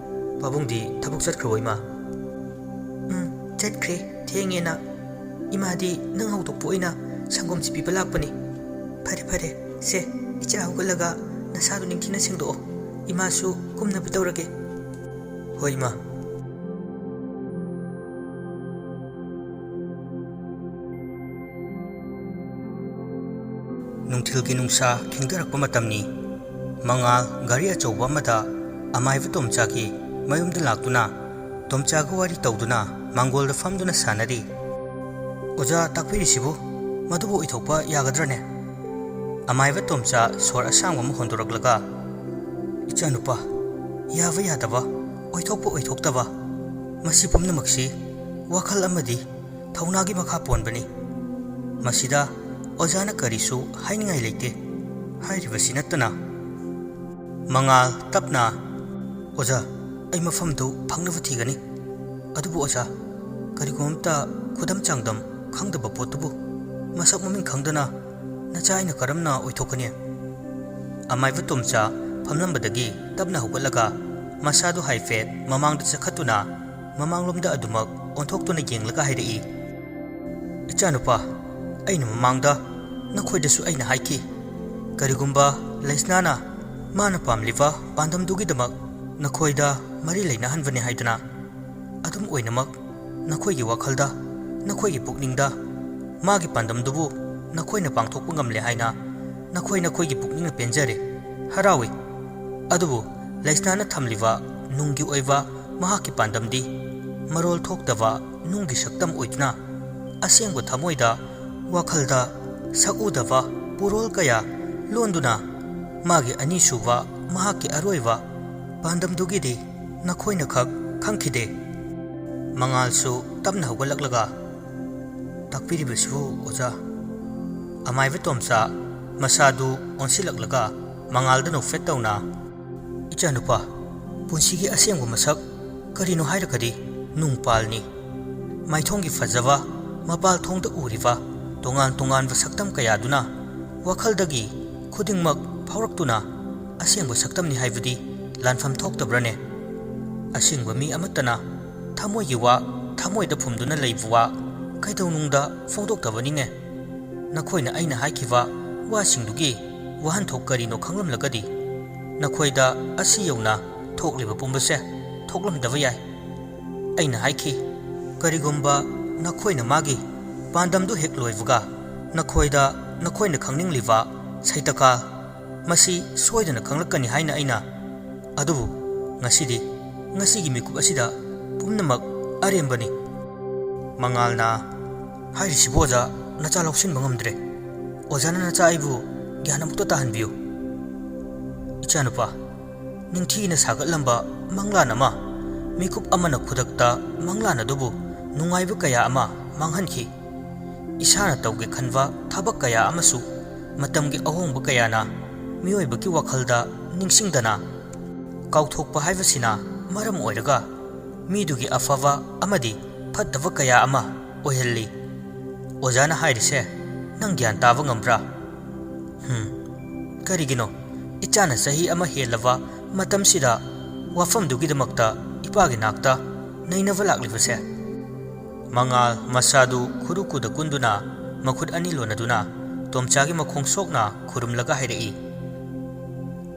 ꯄꯥꯕꯨꯡꯗꯤ ꯊꯕꯛ ꯆꯠꯈ꯭ꯔꯕꯣ, ꯏꯃꯥ?" "ꯎꯝ, ꯆꯠꯈ꯭ꯔꯦ꯫ ꯊꯦꯡꯉꯦꯅ ꯏꯃꯥꯗꯤ ꯅꯪ ꯍꯧꯗꯣꯛꯄ ꯑꯣꯏꯅ ꯁꯪꯒꯣꯝꯁꯤ ꯄꯤꯕ ꯂꯥꯛꯄꯅꯤ꯫" "ꯐꯔꯦ, ꯐꯔꯦ꯫ ꯁꯦ, ꯏꯆꯥ ꯍꯧꯒꯠꯂꯒ ꯅꯁꯥꯗꯨ ꯅꯤꯡꯊꯤꯅ ꯁꯦꯡꯗꯣꯛꯑꯣ꯫ ꯏꯃꯥꯁꯨ ꯀꯨꯝꯅꯕ ꯇꯧꯔꯒꯦ꯫" "ꯍꯣꯏ, ꯏꯃꯥ꯫" ꯅꯨꯡꯊꯤꯜꯒꯤ ꯅꯨꯡꯁꯥ ꯈꯤꯡꯊꯔꯛꯄ ꯃꯇꯝꯅꯤ꯫ ꯃꯉꯥꯜ ꯒꯥꯔꯤ ꯑꯆꯧꯕ ꯑꯃꯗ ꯑꯃꯥꯏꯕ ꯇꯣꯝꯆꯥꯒꯤ ꯃꯌꯨꯝꯗ ꯂꯥꯛꯇꯨꯅ ꯇꯣꯝꯆꯥꯒ ꯋꯥꯔꯤ ꯇꯧꯗꯨꯅ ꯃꯥꯡꯒꯣꯜꯗ ꯐꯝꯗꯨꯅ ꯁꯥꯟꯅꯔꯤ꯫ "ꯑꯣꯖꯥ ꯇꯥꯛꯄꯤꯔꯤꯁꯤꯕꯨ ꯃꯗꯨꯕꯨ ꯑꯣꯏꯊꯣꯛꯄ ꯌꯥꯒꯗ꯭ꯔꯅꯦ?" ꯑꯃꯥꯏꯕ ꯇꯣꯝꯆꯥ ꯁꯣꯔ ꯑꯁꯥꯡꯕ ꯑꯃ ꯍꯣꯟꯗꯣꯔꯛꯂꯒ, "ꯏꯆꯥꯅꯨꯄꯥ, ꯌꯥꯕ ꯌꯥꯗꯕ, ꯑꯣꯏꯊꯣꯛꯄ ꯑꯣꯏꯊꯣꯛꯇꯕ, ꯃꯁꯤ ꯄꯨꯝꯅꯃꯛꯁꯤ ꯋꯥꯈꯜ ꯑꯃꯗꯤ ꯊꯧꯅꯥꯒꯤ ꯃꯈꯥ ꯄꯣꯟꯕꯅꯤ꯫ ꯃꯁꯤꯗ ꯑꯣꯖꯥꯅ ꯀꯔꯤꯁꯨ ꯍꯥꯏꯅꯤꯡꯉꯥꯏ ꯂꯩꯇꯦ꯫" ꯍꯥꯏꯔꯤꯕꯁꯤ ꯅꯠꯇꯅ ꯃꯉꯥꯜ ꯇꯞꯅ, "ꯑꯣꯖꯥ, ꯑꯩ ꯃꯐꯝꯗꯨ ꯐꯪꯅꯕ ꯊꯤꯒꯅꯤ꯫ ꯑꯗꯨꯕꯨ ꯑꯣꯖꯥ, ꯀꯔꯤꯒꯨꯝꯕ ꯑꯝꯇ ꯈꯨꯗꯝ ꯆꯥꯡꯗꯝ ꯈꯪꯗꯕ ꯄꯣꯠꯇꯨꯕꯨ ꯃꯁꯛ ꯃꯃꯤꯡ ꯈꯪꯗꯅ ꯅꯆꯥ ꯑꯩꯅ ꯀꯔꯝꯅ ꯑꯣꯏꯊꯣꯛꯀꯅꯤ?" ꯑꯃꯥꯏꯕ ꯇꯣꯝꯆꯥ ꯐꯝꯂꯝꯕꯗꯒꯤ ꯇꯞꯅ ꯍꯧꯒꯠꯂꯒ ꯃꯁꯥꯗꯨ ꯍꯥꯏꯐꯦꯠ ꯃꯃꯥꯡꯗ ꯆꯈꯠꯇꯨꯅ ꯃꯃꯥꯡꯂꯣꯝꯗ ꯑꯗꯨꯃꯛ ꯑꯣꯟꯊꯣꯛꯇꯨꯅ ꯌꯦꯡꯂꯒ ꯍꯥꯏꯔꯛꯏ, "ꯏꯆꯥꯅꯨꯄꯥ, ꯑꯩꯅ ꯃꯃꯥꯡꯗ ꯅꯈꯣꯏꯗꯁꯨ ꯑꯩꯅ ꯍꯥꯏꯈꯤ, ꯀꯔꯤꯒꯨꯝꯕ ꯂꯩꯁꯅꯥꯅ ꯃꯥꯅ ꯄꯥꯝꯂꯤꯕ ꯄꯥꯟꯗꯝꯗꯨꯒꯤꯗꯃꯛ ꯅꯈꯣꯏꯗ ꯃꯔꯤ ꯂꯩꯅꯍꯟꯕꯅꯤ ꯍꯥꯏꯗꯨꯅ꯫ ꯑꯗꯨꯝ ꯑꯣꯏꯅꯃꯛ, ꯅꯈꯣꯏꯒꯤ ꯋꯥꯈꯜꯗ, ꯅꯈꯣꯏꯒꯤ ꯄꯨꯛꯅꯤꯡꯗ ꯃꯥꯒꯤ ꯄꯥꯟꯗꯝꯗꯨꯕꯨ ꯅꯈꯣꯏꯅ ꯄꯥꯡꯊꯣꯛꯄ ꯉꯝꯂꯦ ꯍꯥꯏꯅ ꯅꯈꯣꯏ ꯅꯈꯣꯏꯒꯤ ꯄꯨꯛꯅꯤꯡꯅ ꯄꯦꯟꯖꯔꯦ, ꯍꯔꯥꯎꯏ꯫ ꯑꯗꯨꯕꯨ ꯂꯩꯁꯅꯥꯅ ꯊꯝꯂꯤꯕ ꯅꯨꯡꯒꯤ ꯑꯣꯏꯕ ꯃꯍꯥꯛꯀꯤ ꯄꯥꯟꯗꯝꯗꯤ ꯃꯔꯣꯜ ꯊꯣꯛꯇꯕ ꯅꯨꯡꯒꯤ ꯁꯛꯇꯝ ꯑꯣꯏꯗꯨꯅ ꯑꯁꯦꯡꯕ ꯊꯃꯣꯏꯗ, ꯋꯥꯈꯜꯗ ꯁꯛꯎꯗꯕ ꯄꯨꯔꯣꯜ ꯀꯌꯥ ꯂꯣꯟꯗꯨꯅ ꯃꯥꯒꯤ ꯑꯅꯤꯁꯨꯕ, ꯃꯍꯥꯛꯀꯤ ꯑꯔꯣꯏꯕ ꯄꯥꯟꯗꯝꯗꯨꯒꯤꯗꯤ ꯅꯈꯣꯏꯅ ꯈꯛ ꯈꯪꯈꯤꯗꯦ꯫" ꯃꯉꯥꯜꯁꯨ ꯇꯞꯅ ꯍꯧꯒꯠꯂꯛꯂꯒ, "ꯇꯥꯛꯄꯤꯔꯤꯕꯁꯤꯕꯨ ꯑꯣꯖꯥ?" ꯑꯃꯥꯏꯕ ꯇꯣꯝꯆꯥ ꯃꯁꯥꯗꯨ ꯑꯣꯟꯁꯤꯜꯂꯛꯂꯒ ꯃꯉꯥꯜꯗ ꯅꯣꯛꯐꯦꯠ ꯇꯧꯅ, "ꯏꯆꯥꯅꯨꯄꯥ, ꯄꯨꯟꯁꯤꯒꯤ ꯑꯁꯦꯡꯕ ꯃꯁꯛ ꯀꯔꯤꯅꯣ ꯍꯥꯏꯔꯒꯗꯤ ꯅꯨꯡꯄꯥꯜꯅꯤ꯫ ꯃꯥꯏꯊꯣꯡꯒꯤ ꯐꯖꯕ ꯃꯄꯥꯜ ꯊꯣꯡꯗ ꯎꯔꯤꯕ ꯇꯣꯉꯥꯟ ꯇꯣꯉꯥꯟꯕ ꯁꯛꯇꯝ ꯀꯌꯥꯗꯨꯅ ꯋꯥꯈꯜꯗꯒꯤ ꯈꯨꯗꯤꯡꯃꯛ ꯐꯥꯎꯔꯛꯇꯨꯅ ꯑꯁꯦꯡꯕ ꯁꯛꯇꯝꯅꯤ ꯍꯥꯏꯕꯗꯤ ꯂꯥꯟꯐꯝ ꯊꯣꯛꯇꯕ꯭ꯔꯅꯦ? ꯑꯁꯦꯡꯕ ꯃꯤ ꯑꯃꯠꯇꯅ ꯊꯃꯣꯏꯒꯤ ꯋꯥ ꯊꯃꯣꯏꯗ ꯐꯨꯝꯗꯨꯅ ꯂꯩꯕ ꯋꯥ ꯀꯩꯗꯧꯅꯨꯡꯗ ꯐꯣꯡꯗꯣꯛꯇꯕꯅꯤꯅꯦ꯫ ꯅꯈꯣꯏꯅ ꯑꯩꯅ ꯍꯥꯏꯈꯤꯕ ꯋꯥꯁꯤꯡꯗꯨꯒꯤ ꯋꯥꯍꯟꯊꯣꯛ ꯀꯔꯤꯅꯣ ꯈꯪꯂꯝꯂꯒꯗꯤ ꯅꯈꯣꯏꯗ ꯑꯁꯤ ꯌꯧꯅ ꯊꯣꯛꯂꯤꯕ ꯄꯨꯝꯕꯁꯦ ꯊꯣꯛꯂꯝꯗꯕ ꯌꯥꯏ꯫ ꯑꯩꯅ ꯍꯥꯏꯈꯤ, ꯀꯔꯤꯒꯨꯝꯕ ꯅꯈꯣꯏꯅ ꯃꯥꯒꯤ ꯄꯥꯟꯗꯝꯗꯨ ꯍꯦꯛ ꯂꯣꯏꯕꯒ ꯅꯈꯣꯏꯗ ꯅꯈꯣꯏꯅ ꯈꯪꯅꯤꯡꯂꯤꯕ ꯁꯩꯇꯀꯥ ꯃꯁꯤ ꯁꯣꯏꯗꯅ ꯈꯪꯂꯛꯀꯅꯤ ꯍꯥꯏꯅ ꯑꯩꯅ꯫ ꯑꯗꯨꯕꯨ ꯉꯁꯤꯗꯤ, ꯉꯁꯤꯒꯤ ꯃꯤꯀꯨꯞ ꯑꯁꯤꯗ ꯄꯨꯝꯅꯃꯛ ꯑꯔꯦꯝꯕꯅꯤ꯫" ꯃꯉꯥꯜꯅ, "ꯍꯥꯏꯔꯤꯁꯤꯕꯨ ꯑꯣꯖꯥ, ꯅꯆꯥ ꯂꯧꯁꯤꯟꯕ ꯉꯝꯗ꯭ꯔꯦ꯫ ꯑꯣꯖꯥꯅ ꯅꯆꯥ ꯑꯩꯕꯨ ꯒ꯭ꯌꯥꯟ ꯑꯃꯨꯛꯇ ꯇꯥꯍꯟꯕꯤꯌꯨ꯫" ꯏꯆꯥꯅꯨꯄꯥ, ꯅꯤꯡꯊꯤꯅ ꯁꯥꯒꯠꯂꯝꯕ ꯃꯪꯂꯥꯟ ꯑꯃ, ꯃꯤꯀꯨꯞ ꯑꯃꯅ ꯈꯨꯗꯛꯇ ꯃꯪꯂꯥꯟ ꯑꯗꯨꯕꯨ ꯅꯨꯡꯉꯥꯏꯕ ꯀꯌꯥ ꯑꯃ ꯃꯥꯡꯍꯟꯈꯤ꯫ ꯏꯁꯥꯅ ꯇꯧꯒꯦ ꯈꯟꯕ ꯊꯕꯛ ꯀꯌꯥ ꯑꯃꯁꯨ ꯃꯇꯝꯒꯤ ꯑꯍꯣꯡꯕ ꯀꯌꯥꯅ ꯃꯤꯑꯣꯏꯕꯒꯤ ꯋꯥꯈꯜꯗ ꯅꯤꯡꯁꯤꯡꯗꯅ ꯀꯥꯎꯊꯣꯛꯄ ꯍꯥꯏꯕꯁꯤꯅ ꯃꯔꯝ ꯑꯣꯏꯔꯒ ꯃꯤꯗꯨꯒꯤ ꯑꯐꯕ ꯑꯃꯗꯤ ꯐꯠꯇꯕ ꯀꯌꯥ ꯑꯃ ꯑꯣꯏꯍꯜꯂꯤ꯫ ꯑꯣꯖꯥꯅ ꯍꯥꯏꯔꯤꯁꯦ ꯅꯪ ꯒ꯭ꯌꯥꯟ ꯇꯥꯕ ꯉꯝꯕ꯭ꯔꯥ? ꯍꯝ, ꯀꯔꯤꯒꯤꯅꯣ ꯏꯆꯥꯅ ꯆꯍꯤ ꯑꯃ ꯍꯦꯜꯂꯕ ꯃꯇꯝꯁꯤꯗ ꯋꯥꯐꯝꯗꯨꯒꯤꯗꯃꯛꯇ ꯏꯄꯥꯒꯤ ꯅꯥꯛꯇ ꯅꯩꯅꯕ ꯂꯥꯛꯂꯤꯕꯁꯦ? ꯃꯉꯥꯜ ꯃꯁꯥꯗꯨ ꯈꯨꯔꯨ ꯈꯨꯗ ꯀꯨꯟꯗꯨꯅ ꯃꯈꯨꯠ ꯑꯅꯤ ꯂꯣꯟꯅꯗꯨꯅ ꯇꯣꯝꯆꯥꯒꯤ ꯃꯈꯣꯡ ꯁꯣꯛꯅ ꯈꯨꯔꯨꯝꯂꯒ ꯍꯥꯏꯔꯛꯏ,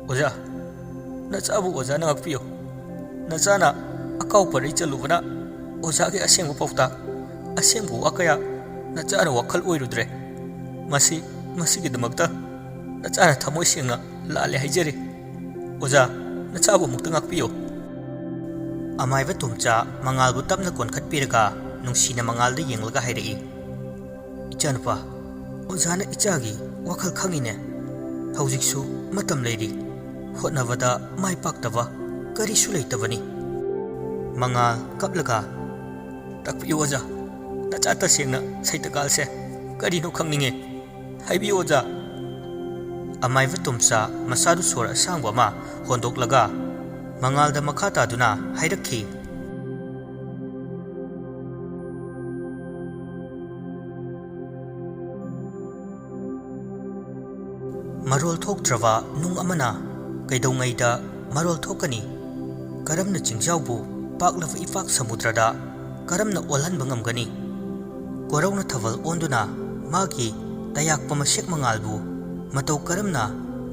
"ꯑꯣꯖꯥ, ꯅꯆꯥꯕꯨ ꯑꯣꯖꯥꯅ ꯉꯥꯛꯄꯤꯌꯨ꯫ ꯅꯆꯥꯅ ꯑꯀꯥꯎ ꯄꯔꯩ ꯆꯠꯂꯨꯕꯅ ꯑꯣꯖꯥꯒꯤ ꯑꯁꯦꯡꯕ ꯄꯥꯎꯇꯥꯛ, ꯑꯁꯦꯡꯕ ꯋꯥ ꯀꯌꯥ ꯅꯆꯥꯅ ꯋꯥꯈꯜ ꯑꯣꯏꯔꯨꯗ꯭ꯔꯦ꯫ ꯃꯁꯤ, ꯃꯁꯤꯒꯤꯗꯃꯛꯇ ꯅꯆꯥꯅ ꯊꯃꯣꯏ ꯁꯦꯡꯅ ꯂꯥꯜꯂꯦ ꯍꯥꯏꯖꯔꯤ꯫ ꯑꯣꯖꯥ, ꯅꯆꯥꯕꯨ ꯑꯃꯨꯛꯇ ꯉꯥꯛꯄꯤꯌꯨ"꯫ ꯑꯃꯥꯏꯕ ꯇꯣꯝꯆꯥ ꯃꯉꯥꯜꯕꯨ ꯇꯞꯅ ꯀꯣꯟꯈꯠꯄꯤꯔꯒ ꯅꯨꯡꯁꯤꯅ ꯃꯉꯥꯜꯗ ꯌꯦꯡꯂꯒ ꯍꯥꯏꯔꯛꯏ, "ꯏꯆꯥꯅꯨꯄꯥ, ꯑꯣꯖꯥꯅ ꯏꯆꯥꯒꯤ ꯋꯥꯈꯜ ꯈꯪꯉꯤꯅꯦ꯫ ꯍꯧꯖꯤꯛꯁꯨ ꯃꯇꯝ ꯂꯩꯔꯤ꯫ ꯍꯣꯠꯅꯕꯗ ꯃꯥꯏ ꯄꯥꯛꯇꯕ ꯀꯔꯤꯁꯨ ꯂꯩꯇꯕꯅꯤ"꯫ ꯃꯉꯥꯜ ꯀꯞꯂꯒ, "ꯇꯥꯛꯄꯤꯌꯨ ꯑꯣꯖꯥ, ꯅꯆꯥ ꯇꯁꯦꯡꯅ ꯁꯩꯇꯀꯥꯜꯁꯦ ꯀꯔꯤꯅꯣ ꯈꯪꯅꯤꯡꯉꯦ꯫ ꯍꯥꯏꯕꯤꯌꯨ ꯑꯣꯖꯥ"꯫ ꯑꯃꯥꯏꯕ ꯇꯣꯝꯆꯥ ꯃꯁꯥꯗꯨ ꯁꯣꯔ ꯑꯁꯥꯡꯕ ꯑꯃ ꯍꯣꯟꯗꯣꯛꯂꯒ ꯃꯉꯥꯜꯗ ꯃꯈꯥ ꯇꯥꯗꯨꯅ ꯍꯥꯏꯔꯛꯈꯤ, "ꯃꯔꯣꯜ ꯊꯣꯛꯇ꯭ꯔꯕ ꯅꯨꯡ ꯑꯃꯅ ꯀꯩꯗꯧꯉꯩꯗ ꯃꯔꯣꯜ ꯊꯣꯛꯀꯅꯤ? ꯀꯔꯝꯅ ꯆꯤꯡꯖꯥꯎꯕꯨ ꯄꯥꯛꯂꯕ ꯏꯄꯥꯛ ꯁꯃꯨꯗ꯭ꯔꯗ ꯀꯔꯝꯅ ꯑꯣꯜꯍꯟꯕ ꯉꯝꯒꯅꯤ? ꯀꯣꯔꯧꯅ ꯊꯥꯕꯜ ꯑꯣꯟꯗꯨꯅ ꯃꯥꯒꯤ ꯇꯌꯥꯛꯄ ꯃꯁꯦꯛ ꯃꯉꯥꯜꯕꯨ ꯃꯇꯧ ꯀꯔꯝꯅ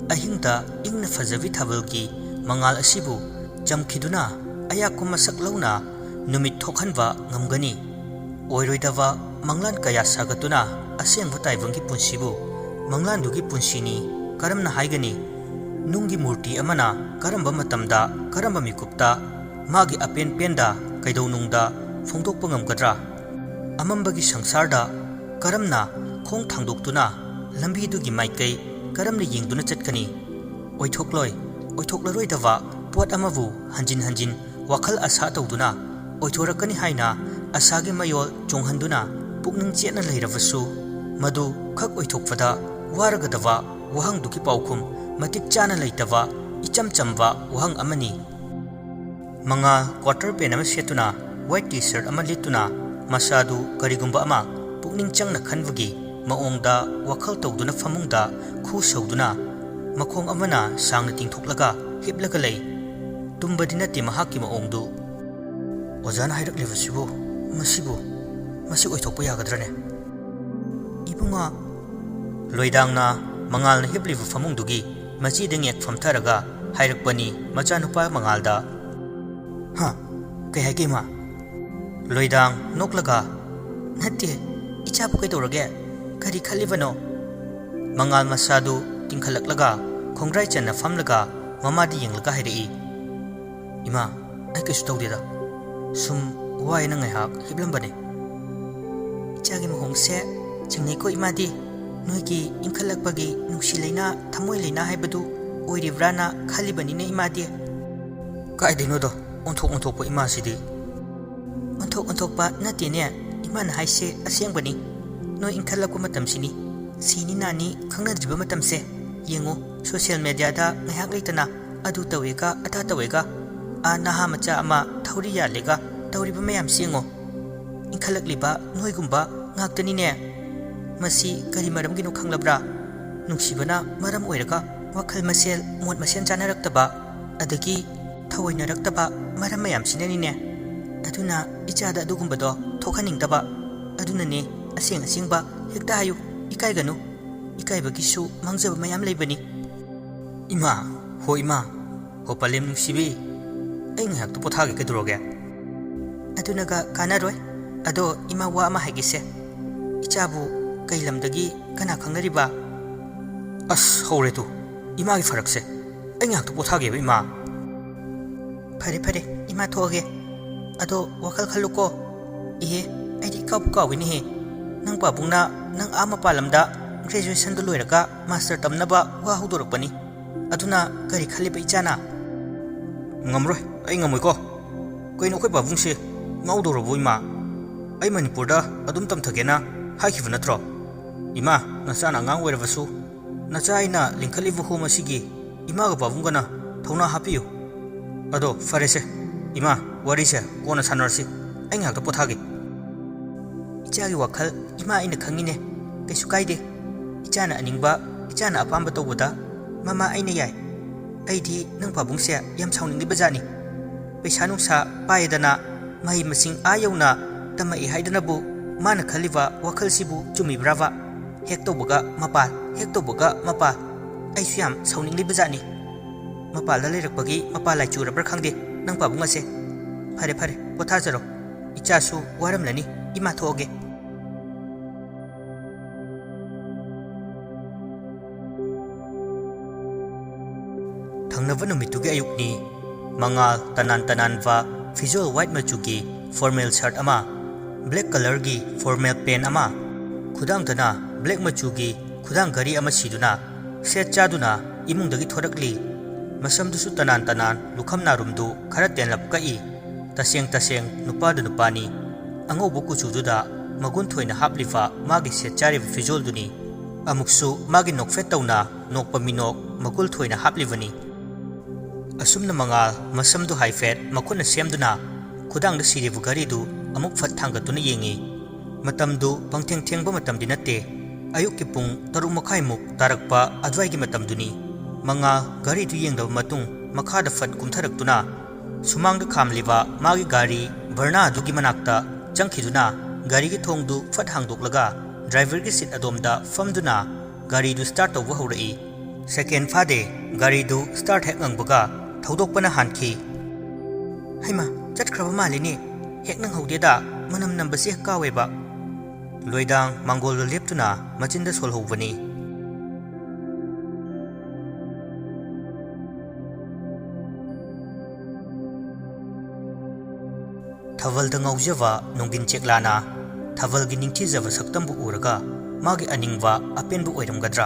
ꯑꯍꯤꯡꯗ ꯏꯪꯅ ꯐꯖꯕꯤ ꯊꯥꯕꯜꯒꯤ ꯃꯉꯥꯜ ꯑꯁꯤꯕꯨ ꯆꯝꯈꯤꯗꯨꯅ ꯑꯌꯥꯛꯄ ꯃꯁꯛ ꯂꯧꯅ ꯅꯨꯃꯤꯠ ꯊꯣꯛꯍꯟꯕ ꯉꯝꯒꯅꯤ? ꯑꯣꯏꯔꯣꯏꯗꯕ ꯃꯪꯂꯥꯟ ꯀꯌꯥ ꯁꯥꯒꯠꯇꯨꯅ ꯑꯁꯦꯡꯕ ꯇꯥꯏꯕꯪꯒꯤ ꯄꯨꯟꯁꯤꯕꯨ ꯃꯪꯂꯥꯟꯗꯨꯒꯤ ꯄꯨꯟꯁꯤꯅꯤ ꯀꯔꯝꯅ ꯍꯥꯏꯒꯅꯤ? ꯅꯨꯡꯒꯤ ꯃꯨꯔꯇꯤ ꯑꯃꯅ ꯀꯔꯝꯕ ꯃꯇꯝꯗ, ꯀꯔꯝꯕ ꯃꯤꯀꯨꯞꯇ ꯃꯥꯒꯤ ꯑꯄꯦꯟ ꯄꯦꯟꯗ ꯀꯩꯗꯧꯅꯨꯡꯗ ꯐꯣꯡꯗꯣꯛꯄ ꯉꯝꯒꯗ꯭ꯔꯥ? ꯑꯃꯝꯕꯒꯤ ꯁꯪꯁꯥꯔꯗ ꯀꯔꯝꯅ ꯈꯣꯡ ꯊꯥꯡꯗꯣꯛꯇꯨꯅ ꯂꯝꯕꯤꯗꯨꯒꯤ ꯃꯥꯏꯀꯩ ꯀꯔꯝꯅ ꯌꯦꯡꯗꯨꯅ ꯆꯠꯀꯅꯤ? ꯑꯣꯏꯊꯣꯛꯂꯣꯏ, ꯑꯣꯏꯊꯣꯛꯂꯔꯣꯏꯗꯕ ꯄꯣꯠ ꯑꯃꯕꯨ ꯍꯟꯖꯤꯟ ꯍꯟꯖꯤꯟ ꯋꯥꯈꯜ ꯑꯁꯥ ꯇꯧꯗꯨꯅ ꯑꯣꯏꯊꯣꯔꯛꯀꯅꯤ ꯍꯥꯏꯅ ꯑꯁꯥꯒꯤ ꯃꯌꯣꯜ ꯆꯣꯡꯍꯟꯗꯨꯅ ꯄꯨꯛꯅꯤꯡ ꯆꯦꯠꯅ ꯂꯩꯔꯕꯁꯨ, ꯃꯗꯨ ꯈꯛ ꯑꯣꯏꯊꯣꯛꯄꯗ ꯋꯥꯔꯒꯗꯕ ꯋꯥꯍꯪꯗꯨꯒꯤ ꯄꯥꯎꯈꯨꯝ ꯃꯇꯤꯛ ꯆꯥꯅ ꯂꯩꯇꯕ ꯏꯆꯝ ꯆꯝꯕ ꯋꯥꯍꯪ ꯑꯃꯅꯤ꯫ ꯃꯉꯥꯜ ꯀ꯭ꯋꯥꯇꯔ ꯄꯦꯟ ꯑꯃ ꯁꯦꯠꯇꯨꯅ, ꯋꯥꯏꯠ ꯇꯤ ꯁꯔꯠ ꯑꯃ ꯂꯤꯠꯇꯨꯅ, ꯃꯁꯥꯗꯨ ꯀꯔꯤꯒꯨꯝꯕ ꯑꯃ ꯄꯨꯛꯅꯤꯡ ꯆꯪꯅ ꯈꯟꯕꯒꯤ ꯃꯑꯣꯡꯗ ꯋꯥꯈꯜ ꯇꯧꯗꯨꯅ ꯐꯃꯨꯡꯗ ꯈꯨ ꯁꯧꯗꯨꯅ, ꯃꯈꯣꯡ ꯑꯃꯅ ꯁꯥꯡꯅ ꯇꯤꯡꯊꯣꯛꯂꯒ ꯍꯤꯞꯂꯒ ꯂꯩ꯫ ꯇꯨꯝꯕꯗꯤ ꯅꯠꯇꯦ ꯃꯍꯥꯛꯀꯤ ꯃꯑꯣꯡꯗꯨ꯫ "ꯑꯣꯖꯥꯅ ꯍꯥꯏꯔꯛꯂꯤꯕꯁꯤꯕꯨ, ꯃꯁꯤꯕꯨ ꯃꯁꯤ ꯑꯣꯏꯊꯣꯛꯄ ꯌꯥꯒꯗ꯭ꯔꯅꯦ? ꯏꯕꯨꯡꯉꯣ꯫ ꯂꯣꯏꯗꯥꯡꯅ ꯃꯉꯥꯜꯅ ꯍꯤꯞꯂꯤꯕ ꯐꯃꯨꯡꯗꯨꯒꯤ ꯃꯆꯤꯗ ꯉꯦꯛ ꯐꯝꯊꯔꯒ ꯍꯥꯏꯔꯛꯄꯅꯤ ꯃꯆꯥꯅꯨꯄꯥ ꯃꯉꯥꯜꯗ꯫ "ꯍꯥ? ꯀꯩ ꯍꯥꯏꯒꯦ, ꯏꯃꯥ?" ꯂꯣꯏꯗꯥꯡ ꯅꯣꯛꯂꯒ, "ꯅꯠꯇꯦ, ꯏꯆꯥꯕꯨ ꯀꯩꯗꯧꯔꯒꯦ? ꯀꯔꯤ ꯈꯜꯂꯤꯕꯅꯣ?" ꯃꯉꯥꯜ ꯃꯁꯥꯗꯨ ꯇꯤꯡꯈꯠꯂꯛꯂꯒ ꯈꯣꯡꯒ꯭ꯔꯥꯏ ꯆꯟꯅ ꯐꯝꯂꯒ ꯃꯃꯥꯗ ꯌꯦꯡꯂꯒ ꯍꯥꯏꯔꯛꯏ, "ꯏꯃꯥ, ꯑꯩ ꯀꯩꯁꯨ ꯇꯧꯗꯦꯗ꯫ ꯁꯨꯝ ꯋꯥꯏꯅ ꯉꯥꯏꯍꯥꯛ ꯍꯤꯞꯂꯝꯕꯅꯦ꯫ ꯏꯆꯥꯒꯤ ꯃꯑꯣꯡꯁꯦ ꯆꯤꯡꯅꯩꯀꯣ ꯏꯃꯥꯗꯤ꯫ ꯅꯣꯏꯒꯤ ꯏꯟꯈꯠꯂꯛꯄꯒꯤ ꯅꯨꯡꯁꯤ ꯂꯩꯅꯥ, ꯊꯃꯣꯏ ꯂꯩꯅꯥ ꯍꯥꯏꯕꯗꯨ ꯑꯣꯏꯔꯤꯕ꯭ꯔꯥꯅ ꯈꯜꯂꯤꯕꯅꯤꯅꯦ ꯏꯃꯥꯗꯤ꯫" "ꯀꯥꯏꯗꯩꯅꯣꯗꯣ, ꯑꯣꯟꯊꯣꯛ ꯑꯣꯟꯊꯣꯛꯄ ꯏꯃꯥꯁꯤꯗꯤ!" "ꯑꯣꯟꯊꯣꯛ ꯑꯣꯟꯊꯣꯛꯄ ꯅꯠꯇꯦꯅꯦ, ꯏꯃꯥꯅ ꯍꯥꯏꯁꯦ ꯑꯁꯦꯡꯕꯅꯤ꯫ ꯅꯣꯏ ꯏꯟꯈꯠꯂꯛꯄ ꯃꯇꯝꯁꯤꯅꯤ, ꯁꯤꯅꯤ ꯅꯥꯅꯤ ꯈꯪꯅꯗ꯭ꯔꯤꯕ ꯃꯇꯝꯁꯦ꯫ ꯌꯦꯡꯉꯨ, ꯁꯣꯁꯤꯌꯦꯜ ꯃꯦꯗꯤꯌꯥꯗ ꯉꯥꯏꯍꯥꯛ ꯂꯩꯇꯅ ꯑꯗꯨ ꯇꯧꯋꯦꯒ ꯑꯗꯥ ꯇꯧꯋꯦꯒ, ꯑꯥ ꯅꯍꯥ ꯃꯆꯥ ꯑꯃ ꯊꯧꯔꯤ ꯌꯥꯜꯂꯦꯒ ꯇꯧꯔꯤꯕ ꯃꯌꯥꯝꯁꯤ ꯌꯦꯡꯉꯣ꯫ ꯏꯟꯈꯠꯂꯛꯂꯤꯕ ꯅꯣꯏꯒꯨꯝꯕ ꯉꯥꯛꯇꯅꯤꯅꯦ꯫ ꯃꯁꯤ ꯀꯔꯤ ꯃꯔꯝꯒꯤꯅꯣ ꯈꯪꯂꯕ꯭ꯔꯥ? ꯅꯨꯡꯁꯤꯕꯅ ꯃꯔꯝ ꯑꯣꯏꯔꯒ ꯋꯥꯈꯜ ꯃꯁꯦꯜ, ꯃꯣꯠ ꯃꯁꯦꯜ ꯆꯥꯅꯔꯛꯇꯕ, ꯑꯗꯒꯤ ꯊꯑꯣꯏꯅꯔꯛꯇꯕ ꯃꯔꯝ ꯃꯌꯥꯝꯁꯤꯅꯅꯤꯅꯦ꯫ ꯑꯗꯨꯅ ꯏꯆꯥꯗ ꯑꯗꯨꯒꯨꯝꯕꯗꯣ ꯊꯣꯛꯍꯟꯅꯤꯡꯗꯕ꯫ ꯑꯗꯨꯅꯅꯦ, ꯑꯁꯦꯡ ꯑꯁꯦꯡꯕ ꯍꯦꯛꯇ ꯍꯥꯏꯌꯨ, ꯏꯀꯥꯏꯒꯅꯨ꯫ ꯏꯀꯥꯏꯕꯒꯤꯁꯨ ꯃꯥꯡꯖꯕ ꯃꯌꯥꯝ ꯂꯩꯕꯅꯤ꯫" "ꯏꯃꯥ, ꯍꯣ ꯏꯃꯥ, ꯍꯣ ꯄꯂꯦꯝ ꯅꯨꯡꯁꯤꯕꯤ, ꯑꯩ ꯉꯥꯏꯍꯥꯛꯇ ꯄꯣꯊꯥꯒꯦ, ꯀꯩꯗꯧꯔꯒꯦ?" "ꯑꯗꯨꯅꯒ ꯀꯥꯟꯅꯔꯣꯏ꯫ ꯑꯗꯣ ꯏꯃꯥ, ꯋꯥ ꯑꯃ ꯍꯥꯏꯒꯦꯁꯦ꯫ ꯏꯆꯥꯕꯨ ꯀꯩ ꯂꯝꯗꯒꯤ ꯀꯅꯥ ꯈꯪꯅꯔꯤꯕ?" "ꯑꯁ, ꯍꯧꯔꯦ ꯇꯨ, ꯏꯃꯥꯒꯤ ꯐꯔꯛꯁꯦ꯫ ꯑꯩ ꯉꯥꯏꯍꯥꯛꯇ ꯄꯣꯊꯥꯒꯦꯕ, ꯏꯃꯥ꯫" "ꯐꯔꯦ, ꯐꯔꯦ, ꯏꯃꯥ ꯊꯣꯛꯑꯒꯦ꯫ ꯑꯗꯣ ꯋꯥꯈꯜ ꯈꯜꯂꯨꯀꯣ꯫ ꯏꯍꯦ, ꯑꯩꯗꯤ ꯏꯀꯥꯎꯕꯨ ꯀꯥꯎꯏꯅꯦꯍꯦ꯫ ꯅꯪ ꯄꯥꯕꯨꯡꯅ ꯅꯪ ꯑꯥ ꯃꯄꯥꯟ ꯂꯝꯗ ꯒ꯭ꯔꯦꯖꯨꯑꯦꯁꯟꯗꯣ ꯂꯣꯏꯔꯒ ꯃꯥꯁꯇꯔ ꯇꯝꯅꯕ ꯋꯥ ꯍꯧꯗꯣꯔꯛꯄꯅꯤ꯫ ꯑꯗꯨꯅ ꯀꯔꯤ ꯈꯜꯂꯤꯕ ꯏꯆꯥꯅ?" "ꯉꯝꯔꯣꯏ, ꯑꯩ ꯉꯝꯃꯣꯏꯀꯣ꯫ ꯀꯩꯅꯣ, ꯑꯩꯈꯣꯏ ꯄꯥꯕꯨꯡꯁꯦ ꯉꯥꯎꯗꯧꯔꯕꯣ, ꯏꯃꯥ? ꯑꯩ ꯃꯅꯤꯄꯨꯔꯗ ꯑꯗꯨꯝ ꯇꯝꯊꯒꯦꯅ ꯍꯥꯏꯈꯤꯕ ꯅꯠꯇ꯭ꯔꯣ? ꯏꯃꯥ, ꯅꯆꯥꯅ ꯑꯉꯥꯡ ꯑꯣꯏꯔꯕꯁꯨ, ꯅꯆꯥ ꯑꯩꯅ ꯂꯤꯡꯈꯠꯂꯤꯕ ꯍꯣꯝ ꯑꯁꯤꯒꯤ ꯏꯃꯥꯒ ꯄꯥꯕꯨꯡꯒꯅ ꯊꯧꯅꯥ ꯍꯥꯞꯄꯤꯌꯨ꯫ ꯑꯗꯣ ꯐꯔꯦꯁꯦ, ꯏꯃꯥ, ꯋꯥꯔꯤꯁꯦ ꯀꯣꯟꯅ ꯁꯥꯟꯅꯔꯁꯤ꯫ ꯑꯩ ꯉꯥꯏꯍꯥꯛꯇ ꯄꯣꯊꯥꯒꯦ꯫" "ꯏꯆꯥꯒꯤ ꯋꯥꯈꯜ ꯏꯃꯥ ꯑꯩꯅ ꯈꯪꯉꯤꯅꯦ꯫ ꯀꯩꯁꯨ ꯀꯥꯏꯗꯦ꯫ ꯏꯆꯥꯅ ꯑꯅꯤꯡꯕ, ꯏꯆꯥꯅ ꯑꯄꯥꯝꯕ ꯇꯧꯕꯗ ꯃꯃꯥ ꯑꯩꯅ ꯌꯥꯏ꯫ ꯑꯩꯗꯤ ꯅꯪ ꯄꯥꯕꯨꯡꯁꯦ ꯌꯥꯝ ꯁꯥꯎꯅꯤꯡꯂꯤꯕ ꯖꯥꯠꯅꯤ꯫ ꯄꯩꯁꯥ ꯅꯨꯡꯁꯥ ꯄꯥꯏꯗꯅ, ꯃꯍꯩ ꯃꯁꯤꯡ ꯑꯥ ꯌꯧꯅ ꯇꯝꯃꯛꯏ ꯍꯥꯏꯗꯅꯕꯨ ꯃꯥꯅ ꯈꯜꯂꯤꯕ ꯋꯥꯈꯜꯁꯤꯕꯨ ꯆꯨꯝꯃꯤꯕ꯭ꯔꯥꯕ? ꯍꯦꯛ ꯇꯧꯕꯒ ꯃꯄꯥꯜ, ꯍꯦꯛ ꯇꯧꯕꯒ ꯃꯄꯥꯜ꯫ ꯑꯩꯁꯨ ꯌꯥꯝ ꯁꯥꯎꯅꯤꯡꯂꯤꯕ ꯖꯥꯠꯅꯤ꯫ ꯃꯄꯥꯜꯗ ꯂꯩꯔꯛꯄꯒꯤ ꯃꯄꯥꯜ ꯂꯥꯏ ꯆꯨꯔꯕ꯭ꯔꯥ ꯈꯪꯗꯦ ꯅꯪ ꯄꯥꯕꯨꯡ ꯑꯁꯦ꯫ ꯐꯔꯦ ꯐꯔꯦ, ꯄꯣꯊꯥꯖꯔꯣ꯫ ꯏꯆꯥꯁꯨ ꯋꯥꯔꯝꯂꯅꯤ, ꯏꯃꯥ ꯊꯣꯛꯑꯒꯦ꯫ ꯊꯪꯅꯕ ꯅꯨꯃꯤꯠꯇꯨꯒꯤ ꯑꯌꯨꯛꯅꯤ꯫ ꯃꯉꯥꯜ ꯇꯅꯥꯟ ꯇꯅꯥꯟꯕ ꯐꯤꯖꯣꯜ ꯋꯥꯏꯠ ꯃꯆꯨꯒꯤ ꯐꯣꯔꯃꯦꯜ ꯁꯔꯠ ꯑꯃ, ꯕ꯭ꯂꯦꯛ ꯀꯂꯔꯒꯤ ꯐꯣꯔꯃꯦꯜ ꯄꯦꯟ ꯑꯃ, ꯈꯨꯗꯥꯡꯗꯅ ꯕ꯭ꯂꯦꯛ ꯃꯆꯨꯒꯤ ꯈꯨꯗꯥꯡ ꯘꯔꯤ ꯑꯃ ꯁꯤꯗꯨꯅ ꯁꯦꯠ ꯆꯥꯗꯨꯅ ꯏꯃꯨꯡꯗꯒꯤ ꯊꯣꯔꯛꯂꯤ꯫ ꯃꯁꯝꯗꯨꯁꯨ ꯇꯅꯥꯟ ꯇꯅꯥꯟ ꯂꯨꯈꯝ ꯅꯥꯔꯨꯝꯗꯨ ꯈꯔ ꯇꯦꯟꯂꯞ ꯀꯛꯏ꯫ ꯇꯁꯦꯡ ꯇꯁꯦꯡ ꯅꯨꯄꯥꯗꯨ ꯅꯨꯄꯥꯅꯤ꯫ ꯑꯉꯧꯕ ꯀꯨꯆꯨꯗꯨꯗ ꯃꯒꯨꯟ ꯊꯣꯏꯅ ꯍꯥꯞꯂꯤꯕ ꯃꯥꯒꯤ ꯁꯦꯠ ꯆꯥꯔꯤꯕ ꯐꯤꯖꯣꯜꯗꯨꯅꯤ꯫ ꯑꯃꯨꯛꯁꯨ ꯃꯥꯒꯤ ꯅꯣꯛꯐꯦꯠ ꯇꯧꯅ ꯅꯣꯛꯄ ꯃꯤꯅꯣꯛ ꯃꯒꯨꯜ ꯊꯣꯏꯅ ꯍꯥꯞꯂꯤꯕꯅꯤ꯫ ꯑꯁꯨꯝꯅ ꯃꯉꯥꯜ ꯃꯁꯝꯗꯨ ꯍꯥꯏꯐꯦꯠ ꯃꯈꯨꯠꯅ ꯁꯦꯝꯗꯨꯅ ꯈꯨꯗꯥꯡꯗ ꯁꯤꯔꯤꯕ ꯘꯔꯤꯗꯨ ꯑꯃꯨꯛ ꯐꯠ ꯊꯥꯡꯒꯠꯇꯨꯅ ꯌꯦꯡꯉꯤ꯫ ꯃꯇꯝꯗꯨ ꯄꯪꯊꯦꯡ ꯊꯦꯡꯕ ꯃꯇꯝꯗꯤ ꯅꯠꯇꯦ꯫ ꯑꯌꯨꯛꯀꯤ ꯄꯨꯡ ꯇꯔꯨꯛ ꯃꯈꯥꯏꯃꯨꯛ ꯇꯥꯔꯛꯄ ꯑꯗꯨꯋꯥꯏꯒꯤ ꯃꯇꯝꯗꯨꯅꯤ꯫ ꯃꯉꯥꯜ ꯘꯔꯤꯗꯨ ꯌꯦꯡꯂꯕ ꯃꯇꯨꯡ ꯃꯈꯥꯗ ꯐꯠ ꯀꯨꯝꯊꯔꯛꯇꯨꯅ ꯁꯨꯃꯥꯡꯗ ꯈꯥꯝꯂꯤꯕ ꯃꯥꯒꯤ ꯒꯥꯔꯤ ꯚꯔꯅꯥ ꯑꯗꯨꯒꯤ ꯃꯅꯥꯛꯇ ꯆꯪꯈꯤꯗꯨꯅ ꯒꯥꯔꯤꯒꯤ ꯊꯣꯡꯗꯨ ꯐꯠ ꯍꯥꯡꯗꯣꯛꯂꯒ ꯗ꯭ꯔꯥꯏꯚꯔꯒꯤ ꯁꯤꯠ ꯑꯗꯣꯝꯗ ꯐꯝꯗꯨꯅ ꯒꯥꯔꯤꯗꯨ ꯁ꯭ꯇꯥꯔꯠ ꯇꯧꯕ ꯍꯧꯔꯛꯏ꯫ ꯁꯦꯀꯦꯟ ꯐꯥꯗꯦ, ꯒꯥꯔꯤꯗꯨ ꯁ꯭ꯇꯥꯔꯠ ꯍꯦꯛ ꯉꯪꯕꯒ ꯊꯧꯗꯣꯛꯄꯅ ꯍꯥꯟꯈꯤ꯫ "ꯍꯩꯃꯥ, ꯆꯠꯈ꯭ꯔꯕ ꯃꯥꯜꯂꯤꯅꯦ꯫ ꯍꯦꯛ ꯅꯪꯍꯧꯗꯦꯗ, ꯃꯅꯝ ꯅꯝꯕꯁꯦ ꯍꯦꯛ ꯀꯥꯎꯋꯦꯕ"꯫ ꯂꯣꯏꯗꯥꯡ ꯃꯥꯡꯒꯣꯜꯗ ꯂꯦꯞꯇꯨꯅ ꯃꯆꯤꯟꯗ ꯁꯣꯜꯍꯧꯕꯅꯤ꯫ ꯊꯥꯕꯜꯗ ꯉꯥꯎꯖꯕ ꯅꯣꯡꯒꯤꯟ ꯆꯦꯛꯂꯥꯅ ꯊꯥꯕꯜꯒꯤ ꯅꯤꯡꯊꯤꯖꯕ ꯁꯛꯇꯝꯕꯨ ꯎꯔꯒ ꯃꯥꯒꯤ ꯑꯅꯤꯡꯕ ꯑꯄꯦꯟꯕ ꯑꯣꯏꯔꯝꯒꯗ꯭ꯔꯥ?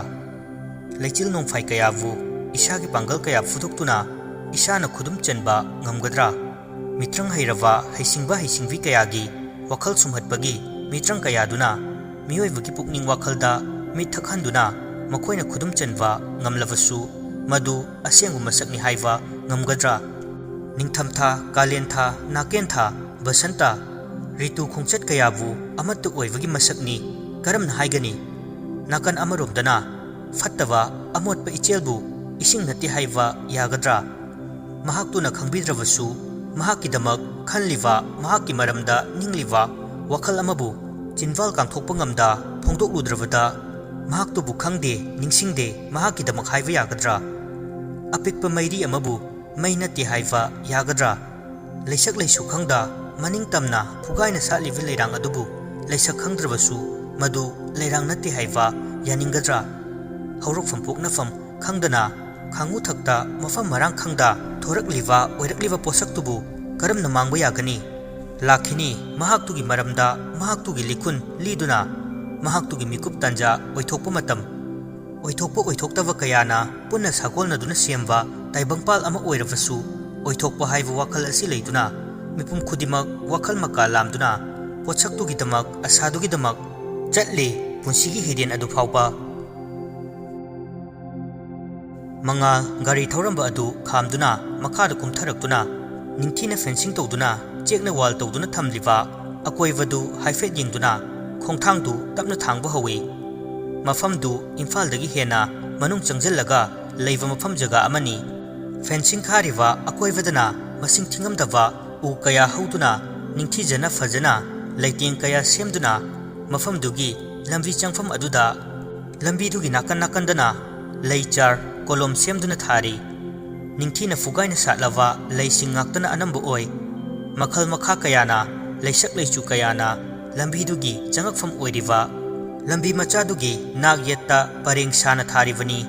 ꯂꯩꯆꯤꯜ ꯅꯣꯡꯐꯥꯏ ꯀꯌꯥꯕꯨ ꯏꯁꯥꯒꯤ ꯄꯥꯡꯒꯜ ꯀꯌꯥ ꯐꯨꯗꯣꯛꯇꯨꯅ ꯏꯁꯥꯅ ꯈꯨꯗꯨꯝ ꯆꯟꯕ ꯉꯝꯒꯗ꯭ꯔꯥ? ꯃꯤꯇ꯭ꯔꯪ ꯍꯩꯔꯕ ꯍꯩꯁꯤꯡꯕ ꯍꯩꯁꯤꯡꯕꯤ ꯀꯌꯥꯒꯤ ꯋꯥꯈꯜ ꯁꯨꯝꯍꯠꯄꯒꯤ ꯃꯤꯇ꯭ꯔꯪ ꯀꯌꯥꯗꯨꯅ ꯃꯤꯑꯣꯏꯕꯒꯤ ꯄꯨꯛꯅꯤꯡ ꯋꯥꯈꯜꯗ ꯃꯤꯠ ꯊꯛꯍꯟꯗꯨꯅ ꯃꯈꯣꯏꯅ ꯈꯨꯗꯨꯝ ꯆꯟꯕ ꯉꯝꯂꯕꯁꯨ ꯃꯗꯨ ꯑꯁꯦꯡꯕ ꯃꯁꯛꯅꯤ ꯍꯥꯏꯕ ꯉꯝꯒꯗ꯭ꯔꯥ? ꯅꯤꯡꯊꯝꯊꯥ, ꯀꯥꯂꯦꯟꯊꯥ, ꯅꯥꯀꯦꯟꯊꯥ, ꯕꯁꯟꯇ, ꯔꯤꯇꯨ ꯈꯣꯡꯆꯠ ꯀꯌꯥꯕꯨ ꯑꯃꯠꯇ ꯑꯣꯏꯕꯒꯤ ꯃꯁꯛꯅꯤ꯫ ꯀꯔꯝꯅ ꯍꯥꯏꯒꯅꯤ? ꯅꯥꯀꯟ ꯑꯃꯔꯣꯝꯗꯅ ꯐꯠꯇꯕ ꯑꯃꯣꯠꯄ ꯏꯆꯦꯜꯕꯨ ꯏꯁꯤꯡ ꯅꯠꯇꯦ ꯍꯥꯏꯕ ꯌꯥꯒꯗ꯭ꯔꯥ? ꯃꯍꯥꯛꯇꯨꯅ ꯈꯪꯕꯤꯗ꯭ꯔꯕꯁꯨ, ꯃꯍꯥꯛꯀꯤꯗꯃꯛ ꯈꯜꯂꯤꯕ, ꯃꯍꯥꯛꯀꯤ ꯃꯔꯝꯗ ꯅꯤꯡꯂꯤꯕ ꯋꯥꯈꯜ ꯑꯃꯕꯨ ꯆꯤꯟꯕꯥꯜ ꯀꯥꯡꯊꯣꯛꯄ ꯉꯝꯗ ꯐꯣꯡꯗꯣꯛꯂꯨꯗ꯭ꯔꯕꯗ, ꯃꯍꯥꯛꯇꯨꯕꯨ ꯈꯪꯗꯦ, ꯅꯤꯡꯁꯤꯡꯗꯦ, ꯃꯍꯥꯛꯀꯤꯗꯃꯛ ꯍꯥꯏꯕ ꯌꯥꯒꯗ꯭ꯔꯥ? ꯑꯄꯤꯛꯄ ꯃꯩꯔꯤ ꯑꯃꯕꯨ ꯃꯩ ꯅꯠꯇꯦ ꯍꯥꯏꯕ ꯌꯥꯒꯗ꯭ꯔꯥ? ꯂꯩꯁꯛ ꯂꯩꯁꯨ ꯈꯪꯗ ꯃꯅꯤꯡ ꯇꯝꯅ ꯐꯨꯒꯥꯏꯅ ꯁꯥꯠꯂꯤꯕ ꯂꯩꯔꯥꯡ ꯑꯗꯨꯕꯨ ꯂꯩꯁꯛ ꯈꯪꯗ꯭ꯔꯕꯁꯨ ꯃꯗꯨ ꯂꯩꯔꯥꯡ ꯅꯠꯇꯦ ꯍꯥꯏꯕ ꯌꯥꯅꯤꯡꯒꯗ꯭ꯔꯥ? ꯍꯧꯔꯛꯐꯝ ꯄꯣꯛꯅꯐꯝ ꯈꯪꯗꯅ, ꯈꯥꯡꯉꯨꯊꯛꯇ ꯃꯐꯝ ꯃꯔꯥꯡ ꯈꯪꯗ ꯊꯣꯔꯛꯂꯤꯕ ꯑꯣꯏꯔꯛꯂꯤꯕ ꯄꯣꯠꯁꯛꯇꯨꯕꯨ ꯀꯔꯝꯅ ꯃꯥꯡꯕ ꯌꯥꯒꯅꯤ? ꯂꯥꯛꯈꯤꯅꯤ, ꯃꯍꯥꯛꯇꯨꯒꯤ ꯃꯔꯝꯗ, ꯃꯍꯥꯛꯇꯨꯒꯤ ꯂꯤꯈꯨꯟ ꯂꯤꯗꯨꯅ, ꯃꯍꯥꯛꯇꯨꯒꯤ ꯃꯤꯀꯨꯞ ꯇꯥꯟꯖꯥ ꯑꯣꯏꯊꯣꯛꯄ ꯃꯇꯝ꯫ ꯑꯣꯏꯊꯣꯛꯄ ꯑꯣꯏꯊꯣꯛꯇꯕ ꯀꯌꯥꯅ ꯄꯨꯟꯅ ꯁꯥꯒꯣꯜꯅꯗꯨꯅ ꯁꯦꯝꯕ ꯇꯥꯏꯕꯪꯄꯥꯜ ꯑꯃ ꯑꯣꯏꯔꯕꯁꯨ, ꯑꯣꯏꯊꯣꯛꯄ ꯍꯥꯏꯕ ꯋꯥꯈꯜ ꯑꯁꯤ ꯂꯩꯗꯨꯅ, ꯃꯤꯄꯨꯝ ꯈꯨꯗꯤꯡꯃꯛ ꯋꯥꯈꯜ ꯃꯀꯥ ꯂꯥꯝꯗꯨꯅ, ꯄꯣꯠꯁꯛꯇꯨꯒꯤꯗꯃꯛ, ꯑꯁꯥꯗꯨꯒꯤꯗꯃꯛ ꯆꯠꯂꯤ ꯄꯨꯟꯁꯤꯒꯤ ꯍꯤꯔꯦꯟ ꯑꯗꯨ ꯐꯥꯎꯕ꯫ ꯃꯉꯥꯜ ꯒꯥꯔꯤ ꯊꯧꯔꯝꯕ ꯑꯗꯨ ꯈꯥꯝꯗꯨꯅ ꯃꯈꯥꯗ ꯀꯨꯝꯊꯔꯛꯇꯨꯅ, ꯅꯤꯡꯊꯤꯅ ꯐꯦꯟꯁꯤꯡ ꯇꯧꯗꯨꯅ, ꯆꯦꯛꯅ ꯋꯥꯜ ꯇꯧꯗꯨꯅ ꯊꯝꯂꯤꯕ ꯑꯀꯣꯏꯕꯗꯨ ꯍꯥꯏꯐꯦꯠ ꯌꯦꯡꯗꯨꯅ, ꯈꯣꯡꯊꯥꯡꯗꯨ ꯇꯞꯅ ꯊꯥꯡꯕ ꯍꯧꯏ꯫ ꯃꯐꯝꯗꯨ ꯏꯝꯐꯥꯜꯗꯒꯤ ꯍꯦꯟꯅ ꯃꯅꯨꯡ ꯆꯪꯁꯤꯜꯂꯒ ꯂꯩꯕ ꯃꯐꯝ ꯖꯒꯥ ꯑꯃꯅꯤ꯫ ꯐꯦꯟꯁꯤꯡ ꯈꯥꯔꯤꯕ ꯑꯀꯣꯏꯕꯗꯅ ꯃꯁꯤꯡ ꯊꯤꯉꯝꯗꯕ ꯎ ꯀꯌꯥ ꯍꯧꯗꯨꯅ, ꯅꯤꯡꯊꯤꯖꯅ ꯐꯖꯅ ꯂꯩꯇꯦꯡ ꯀꯌꯥ ꯁꯦꯝꯗꯨꯅ, ꯃꯐꯝꯗꯨꯒꯤ ꯂꯝꯕꯤ ꯆꯪꯐꯝ ꯑꯗꯨꯗ ꯂꯝꯕꯤꯗꯨꯒꯤ ꯅꯥꯀꯟ ꯅꯥꯀꯟꯗꯅ ꯂꯩ ꯆꯥꯔ ꯀꯣꯂꯣꯝ ꯁꯦꯝꯗꯨꯅ ꯊꯥꯔꯤ꯫ ꯅꯤꯡꯊꯤꯅ ꯐꯨꯒꯥꯏꯅ ꯁꯥꯠꯂꯕ ꯂꯩꯁꯤꯡ ꯉꯥꯛꯇꯅ ꯑꯅꯝꯕ ꯑꯣꯏ꯫ ꯃꯈꯜ ꯃꯈꯥ ꯀꯌꯥꯅ, ꯂꯩꯁꯛ ꯂꯩꯆꯨ ꯀꯌꯥꯅ ꯂꯝꯕꯤꯗꯨꯒꯤ ꯆꯪꯉꯛꯐꯝ ꯑꯣꯏꯔꯤꯕ ꯂꯝꯕꯤ ꯃꯆꯥꯗꯨꯒꯤ ꯅꯥꯛ ꯌꯦꯠꯇ ꯄꯔꯦꯡ ꯁꯥꯅ ꯊꯥꯔꯤꯕꯅꯤ꯫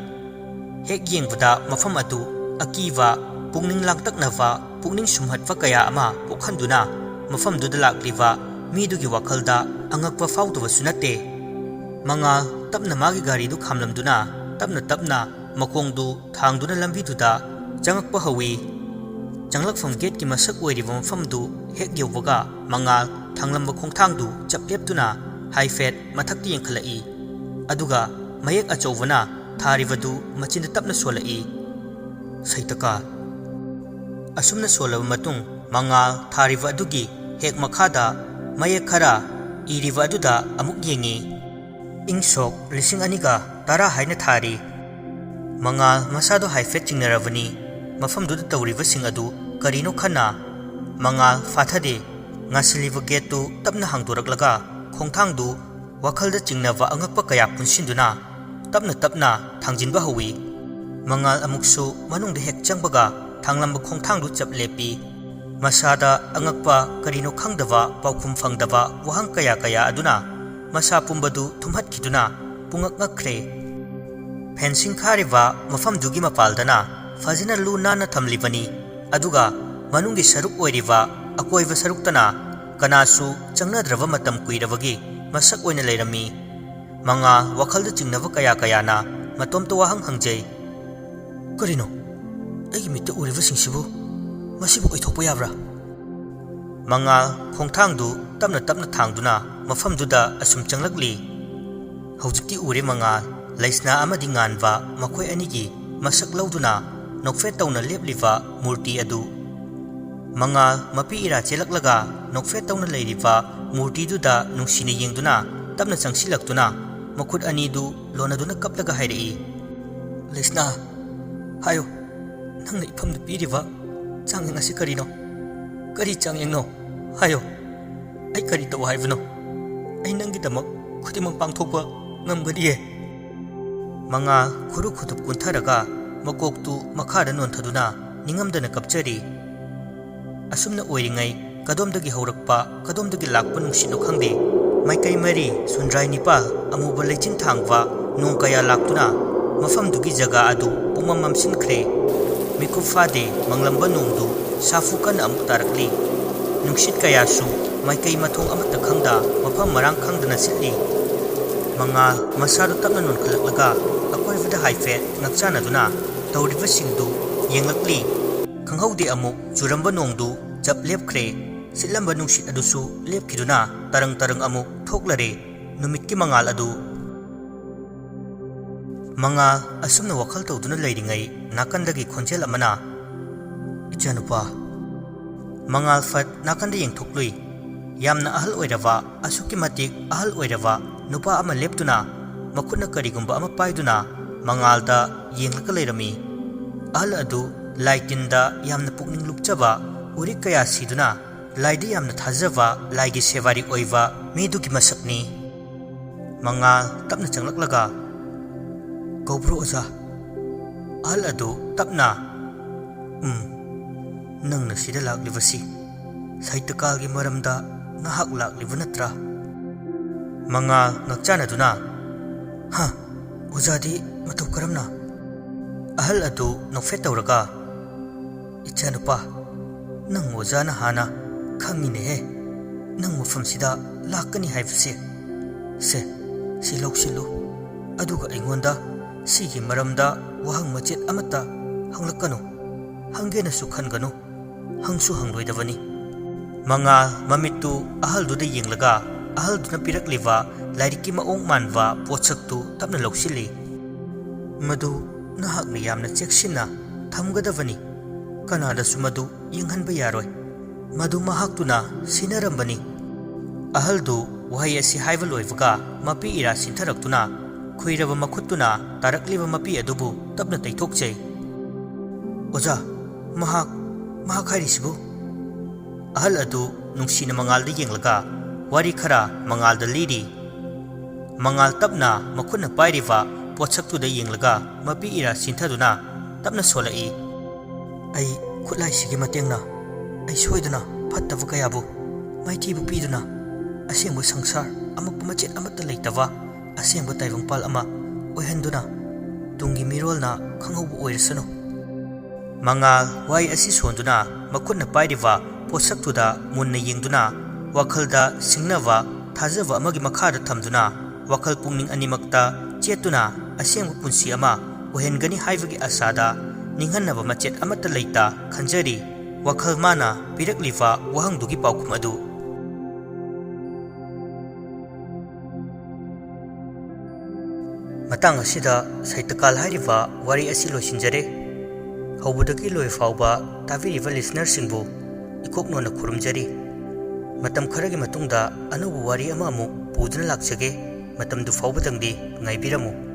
ꯍꯦꯛ ꯌꯦꯡꯕꯗ ꯃꯐꯝ ꯑꯗꯨ ꯑꯀꯤꯕ, ꯄꯨꯛꯅꯤꯡ ꯂꯥꯡꯇꯛꯅꯕ, ꯄꯨꯛꯅꯤꯡ ꯁꯨꯝꯍꯠꯄ ꯀꯌꯥ ꯑꯃ ꯄꯣꯛꯍꯟꯗꯨꯅ, ꯃꯐꯝꯗꯨꯗ ꯂꯥꯛꯂꯤꯕ ꯃꯤꯗꯨꯒꯤ ꯋꯥꯈꯜꯗ ꯑꯉꯛꯄ ꯐꯥꯎꯗꯕꯁꯨ ꯅꯠꯇꯦ꯫ ꯃꯉꯥꯜ ꯇꯞꯅ ꯃꯥꯒꯤ ꯒꯥꯔꯤꯗꯨ ꯈꯥꯝꯂꯝꯗꯨꯅ ꯇꯞꯅ ꯇꯞꯅ ꯃꯈꯣꯡꯗꯨ ꯊꯥꯡꯗꯨꯅ ꯂꯝꯕꯤꯗꯨꯗ ꯆꯪꯂꯛꯄ ꯍꯧꯏ꯫ ꯆꯪꯂꯛꯐꯝ ꯒꯦꯠꯀꯤ ꯃꯁꯛ ꯑꯣꯏꯔꯤꯕ ꯃꯐꯝꯗꯨ ꯍꯦꯛ ꯌꯧꯕꯒ, ꯃꯉꯥꯜ ꯊꯥꯡꯂꯝꯕ ꯈꯣꯡꯊꯥꯡꯗꯨ ꯆꯞ ꯂꯦꯞꯇꯨꯅ ꯍꯥꯏꯐꯦꯠ ꯃꯊꯛꯇ ꯌꯦꯡꯈꯠꯂꯛꯏ꯫ ꯑꯗꯨꯒ ꯃꯌꯦꯛ ꯑꯆꯧꯕꯅ ꯊꯥꯔꯤꯕꯗꯨ ꯃꯆꯤꯟꯗ ꯇꯞꯅ ꯁꯣꯜꯂꯛꯏ, "ꯁꯩꯇꯀꯥ"꯫ ꯑꯁꯨꯝꯅ ꯁꯣꯜꯂꯕ ꯃꯇꯨꯡ, ꯃꯉꯥꯜ ꯊꯥꯔꯤꯕ ꯑꯗꯨꯒꯤ ꯍꯦꯛ ꯃꯈꯥꯗ ꯃꯌꯦꯛ ꯈꯔ ꯏꯔꯤꯕ ꯑꯗꯨꯗ ꯑꯃꯨꯛ ꯌꯦꯡꯉꯤ꯫ "ꯏꯪ ꯁꯣꯛ ꯂꯤꯁꯤꯡ ꯑꯅꯤꯒ ꯇꯔꯥ" ꯍꯥꯏꯅ ꯊꯥꯔꯤ꯫ ꯃꯉꯥꯜ ꯃꯁꯥꯗꯨ ꯍꯥꯏꯐꯦꯠ ꯆꯤꯡꯅꯔꯕꯅꯤ꯫ ꯃꯐꯝꯗꯨꯗ ꯇꯧꯔꯤꯕꯁꯤꯡ ꯑꯗꯨ ꯀꯔꯤꯅꯣ ꯈꯟꯅ, ꯃꯉꯥꯜ ꯐꯥꯊꯗꯦ꯫ ꯉꯥꯁꯤꯜꯂꯤꯕ ꯒꯦꯠꯇꯨ ꯇꯞꯅ ꯍꯥꯡꯗꯣꯔꯛꯂꯒ ꯈꯣꯡꯊꯥꯡꯗꯨ ꯋꯥꯈꯜꯗ ꯆꯤꯡꯅꯕ ꯑꯉꯛꯄ ꯀꯌꯥ ꯄꯨꯟꯁꯤꯟꯗꯨꯅ ꯇꯞꯅ ꯇꯞꯅ ꯊꯥꯡꯖꯤꯟꯕ ꯍꯧꯏ꯫ ꯃꯉꯥꯜ ꯑꯃꯨꯛꯁꯨ ꯃꯅꯨꯡꯗ ꯍꯦꯛ ꯆꯪꯕꯒ ꯊꯥꯡꯂꯝꯕ ꯈꯣꯡꯊꯥꯡꯗꯨ ꯆꯞ ꯂꯦꯞꯄꯤ꯫ ꯃꯁꯥꯗ ꯑꯉꯛꯄ, ꯀꯔꯤꯅꯣ ꯈꯪꯗꯕ, ꯄꯥꯎꯈꯨꯝ ꯐꯪꯗꯕ ꯋꯥꯍꯪ ꯀꯌꯥ ꯀꯌꯥ ꯑꯗꯨꯅ ꯃꯁꯥ ꯄꯨꯝꯕꯗꯨ ꯊꯨꯝꯍꯠꯈꯤꯗꯨꯅ ꯄꯨꯡꯉꯛ ꯉꯛꯈ꯭ꯔꯦ꯫ ꯐꯦꯟꯁꯤꯡ ꯈꯥꯔꯤꯕ ꯃꯐꯝꯗꯨꯒꯤ ꯃꯄꯥꯜꯗꯅ ꯐꯖꯅ ꯂꯨ ꯅꯥꯟꯅ ꯊꯝꯂꯤꯕꯅꯤ, ꯑꯗꯨꯒ ꯃꯅꯨꯡꯒꯤ ꯁꯔꯨꯛ ꯑꯣꯏꯔꯤꯕ ꯑꯀꯣꯏꯕ ꯁꯔꯨꯛꯇꯅ ꯀꯅꯥꯁꯨ ꯆꯪꯅꯗ꯭ꯔꯕ ꯃꯇꯝ ꯀꯨꯏꯔꯕꯒꯤ ꯃꯁꯛ ꯑꯣꯏꯅ ꯂꯩꯔꯝꯃꯤ꯫ ꯃꯉꯥꯜ ꯋꯥꯈꯜꯗ ꯆꯤꯡꯅꯕ ꯀꯌꯥ ꯀꯌꯥꯅ ꯃꯇꯣꯝꯇ ꯋꯥꯍꯪ ꯍꯪꯖꯩ꯫ "ꯀꯔꯤꯅꯣ? ꯑꯩꯒꯤ ꯃꯤꯠꯇ ꯎꯔꯤꯕꯁꯤꯡꯁꯤꯕꯨ ꯃꯁꯤꯕꯨ ꯑꯣꯏꯊꯣꯛꯄ ꯌꯥꯕ꯭ꯔꯥ?" ꯃꯉꯥꯜ ꯈꯣꯡꯊꯥꯡꯗꯨ ꯇꯞꯅ ꯇꯞꯅ ꯊꯥꯡꯗꯨꯅ ꯃꯐꯝꯗꯨꯗ ꯑꯁꯨꯝ ꯆꯪꯂꯛꯂꯤ꯫ ꯍꯧꯖꯤꯛꯇꯤ ꯎꯔꯦ ꯃꯉꯥꯜ, ꯂꯩꯁꯅꯥ ꯑꯃꯗꯤ ꯉꯥꯟꯕ ꯃꯈꯣꯏ ꯑꯅꯤꯒꯤ ꯃꯁꯛ ꯂꯧꯗꯨꯅ ꯅꯣꯛꯐꯦꯠ ꯇꯧꯅ ꯂꯦꯞꯂꯤꯕ ꯃꯨꯔꯇꯤ ꯑꯗꯨ꯫ ꯃꯉꯥꯜ ꯃꯄꯤ ꯏꯔꯥ ꯆꯦꯜꯂꯛꯂꯒ ꯅꯣꯛꯐꯦꯠ ꯇꯧꯅ ꯂꯩꯔꯤꯕ ꯃꯨꯔꯇꯤꯗꯨꯗ ꯅꯨꯡꯁꯤꯅ ꯌꯦꯡꯗꯨꯅ ꯇꯞꯅ ꯆꯪꯁꯤꯜꯂꯛꯇꯨꯅ ꯃꯈꯨꯠ ꯑꯅꯤꯗꯨ ꯂꯣꯟꯅꯗꯨꯅ ꯀꯞꯂꯒ ꯍꯥꯏꯔꯛꯏ, "ꯂꯩꯁꯅꯥ, ꯍꯥꯏꯌꯨ, ꯅꯪꯅ ꯏꯐꯝꯗ ꯄꯤꯔꯤꯕ ꯆꯥꯡꯌꯦꯡ ꯑꯁꯤ ꯀꯔꯤꯅꯣ? ꯀꯔꯤ ꯆꯥꯡꯌꯦꯡꯅꯣ? ꯍꯥꯏꯌꯨ, ꯑꯩ ꯀꯔꯤ ꯇꯧ ꯍꯥꯏꯕꯅꯣ? ꯑꯩ ꯅꯪꯒꯤꯗꯃꯛ ꯈꯨꯗꯤꯡꯃꯛ ꯄꯥꯡꯊꯣꯛꯄ ꯉꯝꯒꯅꯤꯌꯦ꯫" ꯃꯉꯥꯜ ꯈꯨꯔꯨ ꯈꯨꯗꯨꯞ ꯀꯨꯟꯊꯔꯒ ꯃꯀꯣꯛꯇꯨ ꯃꯈꯥꯗ ꯅꯣꯟꯊꯗꯨꯅ ꯅꯤꯡꯉꯝꯗꯅ ꯀꯞꯆꯔꯤ꯫ ꯑꯁꯨꯝꯅ ꯑꯣꯏꯔꯤꯉꯩ, ꯀꯗꯣꯝꯗꯒꯤ ꯍꯧꯔꯛꯄ, ꯀꯗꯣꯝꯗꯒꯤ ꯂꯥꯛꯄ ꯅꯨꯡꯁꯤꯠꯅꯣ ꯈꯪꯗꯦ, ꯃꯥꯏꯀꯩ ꯃꯔꯤ ꯁꯨꯟꯗ꯭ꯔꯥꯏ ꯅꯤꯄꯥꯜ ꯑꯃꯨꯕ ꯂꯩꯆꯤꯟ ꯊꯥꯡꯕ ꯅꯣꯡ ꯀꯌꯥ ꯂꯥꯛꯇꯨꯅ ꯃꯐꯝꯗꯨꯒꯤ ꯖꯒꯥ ꯑꯗꯨ ꯄꯨꯡꯃꯝ ꯃꯝꯁꯤꯟꯈ꯭ꯔꯦ꯫ ꯃꯤꯀꯨꯞ ꯐꯥꯗꯦ, ꯃꯪꯂꯝꯕ ꯅꯣꯡꯗꯨ ꯁꯥꯐꯨ ꯀꯟꯅ ꯑꯃꯨꯛ ꯇꯥꯔꯛꯂꯤ꯫ ꯅꯨꯡꯁꯤꯠ ꯀꯌꯥꯁꯨ ꯃꯥꯏꯀꯩ ꯃꯊꯣꯡ ꯑꯃꯠꯇ ꯈꯪꯗ ꯃꯐꯝ ꯃꯔꯥꯡ ꯈꯪꯗꯅ ꯁꯤꯠꯂꯤ꯫ ꯃꯉꯥꯜ ꯃꯁꯥꯗꯨ ꯇꯞꯅ ꯅꯣꯟꯈꯠꯂꯛꯂꯒ ꯑꯀꯣꯏꯕꯗ ꯍꯥꯏꯐꯦꯠ ꯉꯛꯆꯥꯟꯅꯗꯨꯅ ꯇꯧꯔꯤꯕꯁꯤꯡꯗꯨ ꯌꯦꯡꯂꯛꯂꯤ꯫ ꯈꯪꯍꯧꯗꯦ ꯑꯃꯨꯛ ꯆꯨꯔꯝꯕ ꯅꯣꯡꯗꯨ ꯆꯞ ꯂꯦꯞꯈ꯭ꯔꯦ꯫ ꯁꯤꯠꯂꯝꯕ ꯅꯨꯡꯁꯤꯠ ꯑꯗꯨꯁꯨ ꯂꯦꯞꯈꯤꯗꯨꯅ ꯇꯔꯪ ꯇꯔꯪ ꯑꯃꯨꯛ ꯊꯣꯛꯂꯔꯦ꯫ ꯅꯨꯃꯤꯠꯀꯤ ꯃꯉꯥꯜ ꯑꯗꯨ꯫ ꯃꯉꯥꯜ ꯑꯁꯨꯝꯅ ꯋꯥꯈꯜ ꯇꯧꯗꯨꯅ ꯂꯩꯔꯤꯉꯩ ꯅꯥꯀꯟꯗꯒꯤ ꯈꯣꯟꯖꯦꯜ ꯑꯃꯅ, "ꯏꯆꯥꯅꯨꯄꯥ꯫" ꯃꯉꯥꯜ ꯐꯠ ꯅꯥꯀꯟꯗ ꯌꯦꯡꯊꯣꯛꯂꯨꯏ꯫ ꯌꯥꯝꯅ ꯑꯍꯜ ꯑꯣꯏꯔꯕ, ꯑꯁꯨꯛꯀꯤ ꯃꯇꯤꯛ ꯑꯍꯜ ꯑꯣꯏꯔꯕ ꯅꯨꯄꯥ ꯑꯃ ꯂꯦꯞꯇꯨꯅ ꯃꯈꯨꯠꯅ ꯀꯔꯤꯒꯨꯝꯕ ꯑꯃ ꯄꯥꯏꯗꯨꯅ ꯃꯉꯥꯜꯗ ꯌꯦꯡꯂꯒ ꯂꯩꯔꯝꯃꯤ꯫ ꯑꯍꯜ ꯑꯗꯨ ꯂꯥꯏ ꯇꯤꯟꯗ ꯌꯥꯝꯅ ꯄꯨꯛꯅꯤꯡ ꯂꯨꯞꯆꯕ, ꯎꯔꯤꯛ ꯀꯌꯥ ꯁꯤꯗꯨꯅ ꯂꯥꯏꯗ ꯌꯥꯝꯅ ꯊꯥꯖꯕ, ꯂꯥꯏꯒꯤ ꯁꯦꯕꯥꯔꯤ ꯑꯣꯏꯕ ꯃꯤꯗꯨꯒꯤ ꯃꯁꯛꯅꯤ꯫ ꯃꯉꯥꯜ ꯇꯞꯅ ꯆꯪꯂꯛꯂꯒ, "ꯀꯧꯕ꯭ꯔꯣ ꯑꯣꯖꯥ?" ꯑꯍꯜ ꯑꯗꯨ ꯇꯞꯅ, "ꯎꯝ, ꯅꯪꯅ ꯁꯤꯗ ꯂꯥꯛꯂꯤꯕꯁꯤ ꯁꯥꯍꯤꯇ꯭ꯌꯀꯥꯜꯒꯤ ꯃꯔꯝꯗ ꯉꯥꯏꯍꯥꯛ ꯂꯥꯛꯂꯤꯕ ꯅꯠꯇ꯭ꯔꯥ?" ꯃꯉꯥꯜ ꯉꯛꯆꯥꯅꯗꯨꯅ, "ꯍꯥ? ꯑꯣꯖꯥꯗꯤ ꯃꯇꯧ ꯀꯔꯝꯅ?" ꯑꯍꯜ ꯑꯗꯨ ꯅꯣꯛꯐꯦꯠ ꯇꯧꯔꯒ, "ꯏꯆꯥꯅꯨꯄꯥ, ꯅꯪ ꯑꯣꯖꯥꯅ ꯍꯥꯟꯅ ꯈꯪꯉꯤꯅꯦꯍꯦ, ꯅꯪ ꯃꯐꯝꯁꯤꯗ ꯂꯥꯛꯀꯅꯤ ꯍꯥꯏꯕꯁꯦ꯫ ꯁꯦ, ꯁꯤ ꯂꯧꯁꯤꯜꯂꯨ, ꯑꯗꯨꯒ ꯑꯩꯉꯣꯟꯗ ꯁꯤꯒꯤ ꯃꯔꯝꯗ ꯋꯥꯍꯪ ꯃꯆꯦꯠ ꯑꯃꯠꯇ ꯍꯪꯂꯛꯀꯅꯨ, ꯍꯪꯒꯦꯅꯁꯨ ꯈꯟꯒꯅꯨ, ꯍꯪꯁꯨ ꯍꯪꯂꯣꯏꯗꯕꯅꯤ꯫" ꯃꯉꯥꯜ ꯃꯃꯤꯠꯇꯨ ꯑꯍꯜꯗꯨꯗ ꯌꯦꯡꯂꯒ, ꯑꯍꯜꯗꯨꯅ ꯄꯤꯔꯛꯂꯤꯕ ꯂꯥꯏꯔꯤꯛꯀꯤ ꯃꯑꯣꯡ ꯃꯥꯟꯕ ꯄꯣꯠꯁꯛꯇꯨ ꯇꯞꯅ ꯂꯧꯁꯤꯜꯂꯤ꯫ "ꯃꯗꯨ ꯅꯍꯥꯛꯅ ꯌꯥꯝꯅ ꯆꯦꯛꯁꯤꯟꯅ ꯊꯝꯒꯗꯕꯅꯤ꯫ ꯀꯅꯥꯗꯁꯨ ꯃꯗꯨ ꯌꯦꯡꯍꯟꯕ ꯌꯥꯔꯣꯏ꯫ ꯃꯗꯨ ꯃꯍꯥꯛꯇꯨꯅ ꯁꯤꯟꯅꯔꯝꯕꯅꯤ꯫" ꯑꯍꯜꯗꯨ ꯋꯥꯍꯩ ꯑꯁꯤ ꯍꯥꯏꯕ ꯂꯣꯏꯕꯒ, ꯃꯄꯤ ꯏꯔꯥ ꯁꯤꯟꯊꯔꯛꯇꯨꯅ, ꯈꯨꯏꯔꯕ ꯃꯈꯨꯠꯇꯨꯅ ꯇꯥꯔꯛꯂꯤꯕ ꯃꯄꯤ ꯑꯗꯨꯕꯨ ꯇꯞꯅ ꯇꯩꯊꯣꯛꯆꯩ꯫ "ꯑꯣꯖꯥ, ꯃꯍꯥꯛ, ꯃꯍꯥꯛ ꯍꯥꯏꯔꯤꯁꯤꯕꯨ?" ꯑꯍꯜ ꯑꯗꯨ ꯅꯨꯡꯁꯤꯅ ꯃꯉꯥꯜꯗ ꯌꯦꯡꯂꯒ ꯋꯥꯔꯤ ꯈꯔ ꯃꯉꯥꯜꯗ ꯂꯤꯔꯤ꯫ ꯃꯉꯥꯜ ꯇꯞꯅ ꯃꯈꯨꯠꯅ ꯄꯥꯏꯔꯤꯕ ꯄꯣꯠꯁꯛꯇꯨꯗ ꯌꯦꯡꯂꯒ ꯃꯄꯤ ꯏꯔꯥ ꯁꯤꯟꯊꯗꯨꯅ ꯇꯞꯅ ꯁꯣꯜꯂꯛꯏ꯫ "ꯑꯩ ꯈꯨꯠꯂꯥꯏꯁꯤꯒꯤ ꯃꯇꯦꯡꯅ ꯑꯩ ꯁꯣꯏꯗꯅ ꯐꯠꯇꯕ ꯀꯌꯥꯕꯨ ꯃꯥꯏꯊꯤꯕ ꯄꯤꯗꯨꯅ ꯑꯁꯦꯡꯕ ꯁꯪꯁꯥꯔ ꯑꯃꯛꯄ ꯃꯆꯦꯠ ꯑꯃꯠꯇ ꯂꯩꯇꯕ ꯑꯁꯦꯡꯕ ꯇꯥꯏꯕꯪꯄꯥꯜ ꯑꯃ ꯑꯣꯏꯍꯟꯗꯨꯅ ꯇꯨꯡꯒꯤ ꯃꯤꯔꯣꯜꯅ ꯈꯪꯍꯧꯕ ꯑꯣꯏꯔꯁꯅꯨ꯫" ꯃꯉꯥꯜ ꯋꯥꯍꯩ ꯑꯁꯤ ꯁꯣꯟꯗꯨꯅ ꯃꯈꯨꯠꯅ ꯄꯥꯏꯔꯤꯕ ꯄꯣꯠꯁꯛꯇꯨꯗ ꯃꯨꯟꯅ ꯌꯦꯡꯗꯨꯅ ꯋꯥꯈꯜꯗ ꯁꯤꯡꯅꯕ ꯊꯥꯖꯕ ꯑꯃꯒꯤ ꯃꯈꯥꯗ ꯊꯝꯗꯨꯅ ꯋꯥꯈꯜ ꯄꯨꯛꯅꯤꯡ ꯑꯅꯤꯃꯛꯇ ꯆꯦꯠꯇꯨꯅ ꯑꯁꯦꯡꯕ ꯄꯨꯟꯁꯤ ꯑꯃ ꯑꯣꯏꯍꯟꯒꯅꯤ ꯍꯥꯏꯕꯒꯤ ꯑꯁꯥꯗ ꯅꯤꯡꯍꯟꯅꯕ ꯃꯆꯦꯠ ꯑꯃꯠꯇ ꯂꯩꯇ ꯈꯟꯖꯔꯤ꯫ ꯋꯥꯈꯜ ꯃꯥꯅ ꯄꯤꯔꯛꯂꯤꯕ ꯋꯥꯍꯪꯗꯨꯒꯤ ꯄꯥꯎꯈꯨꯝ ꯑꯗꯨ꯫ ꯃꯇꯥꯡ ꯑꯁꯤꯗ ꯁꯥꯍꯤꯇ꯭ꯌꯀꯥꯜ ꯍꯥꯏꯔꯤꯕ ꯋꯥꯔꯤ ꯑꯁꯤ ꯂꯣꯏꯁꯤꯟꯖꯔꯦ꯫ ꯍꯧꯕꯗꯒꯤ ꯂꯣꯏ ꯐꯥꯎꯕ ꯇꯥꯕꯤꯔꯤꯕ ꯂꯤꯁꯅꯔꯁꯤꯡꯕꯨ ꯏꯀꯣꯛ ꯅꯣꯟꯅ ꯈꯨꯔꯨꯝꯖꯔꯤ꯫ ꯃꯇꯝ ꯈꯔꯒꯤ ꯃꯇꯨꯡꯗ ꯑꯅꯧꯕ ꯋꯥꯔꯤ ꯑꯃ ꯑꯃꯨꯛ ꯄꯨꯗꯨꯅ ꯂꯥꯛꯆꯒꯦ꯫ ꯃꯇꯝꯗꯨ ꯐꯥꯎꯕꯗꯪꯗꯤ ꯉꯥꯏꯕꯤꯔꯝꯃꯨ꯫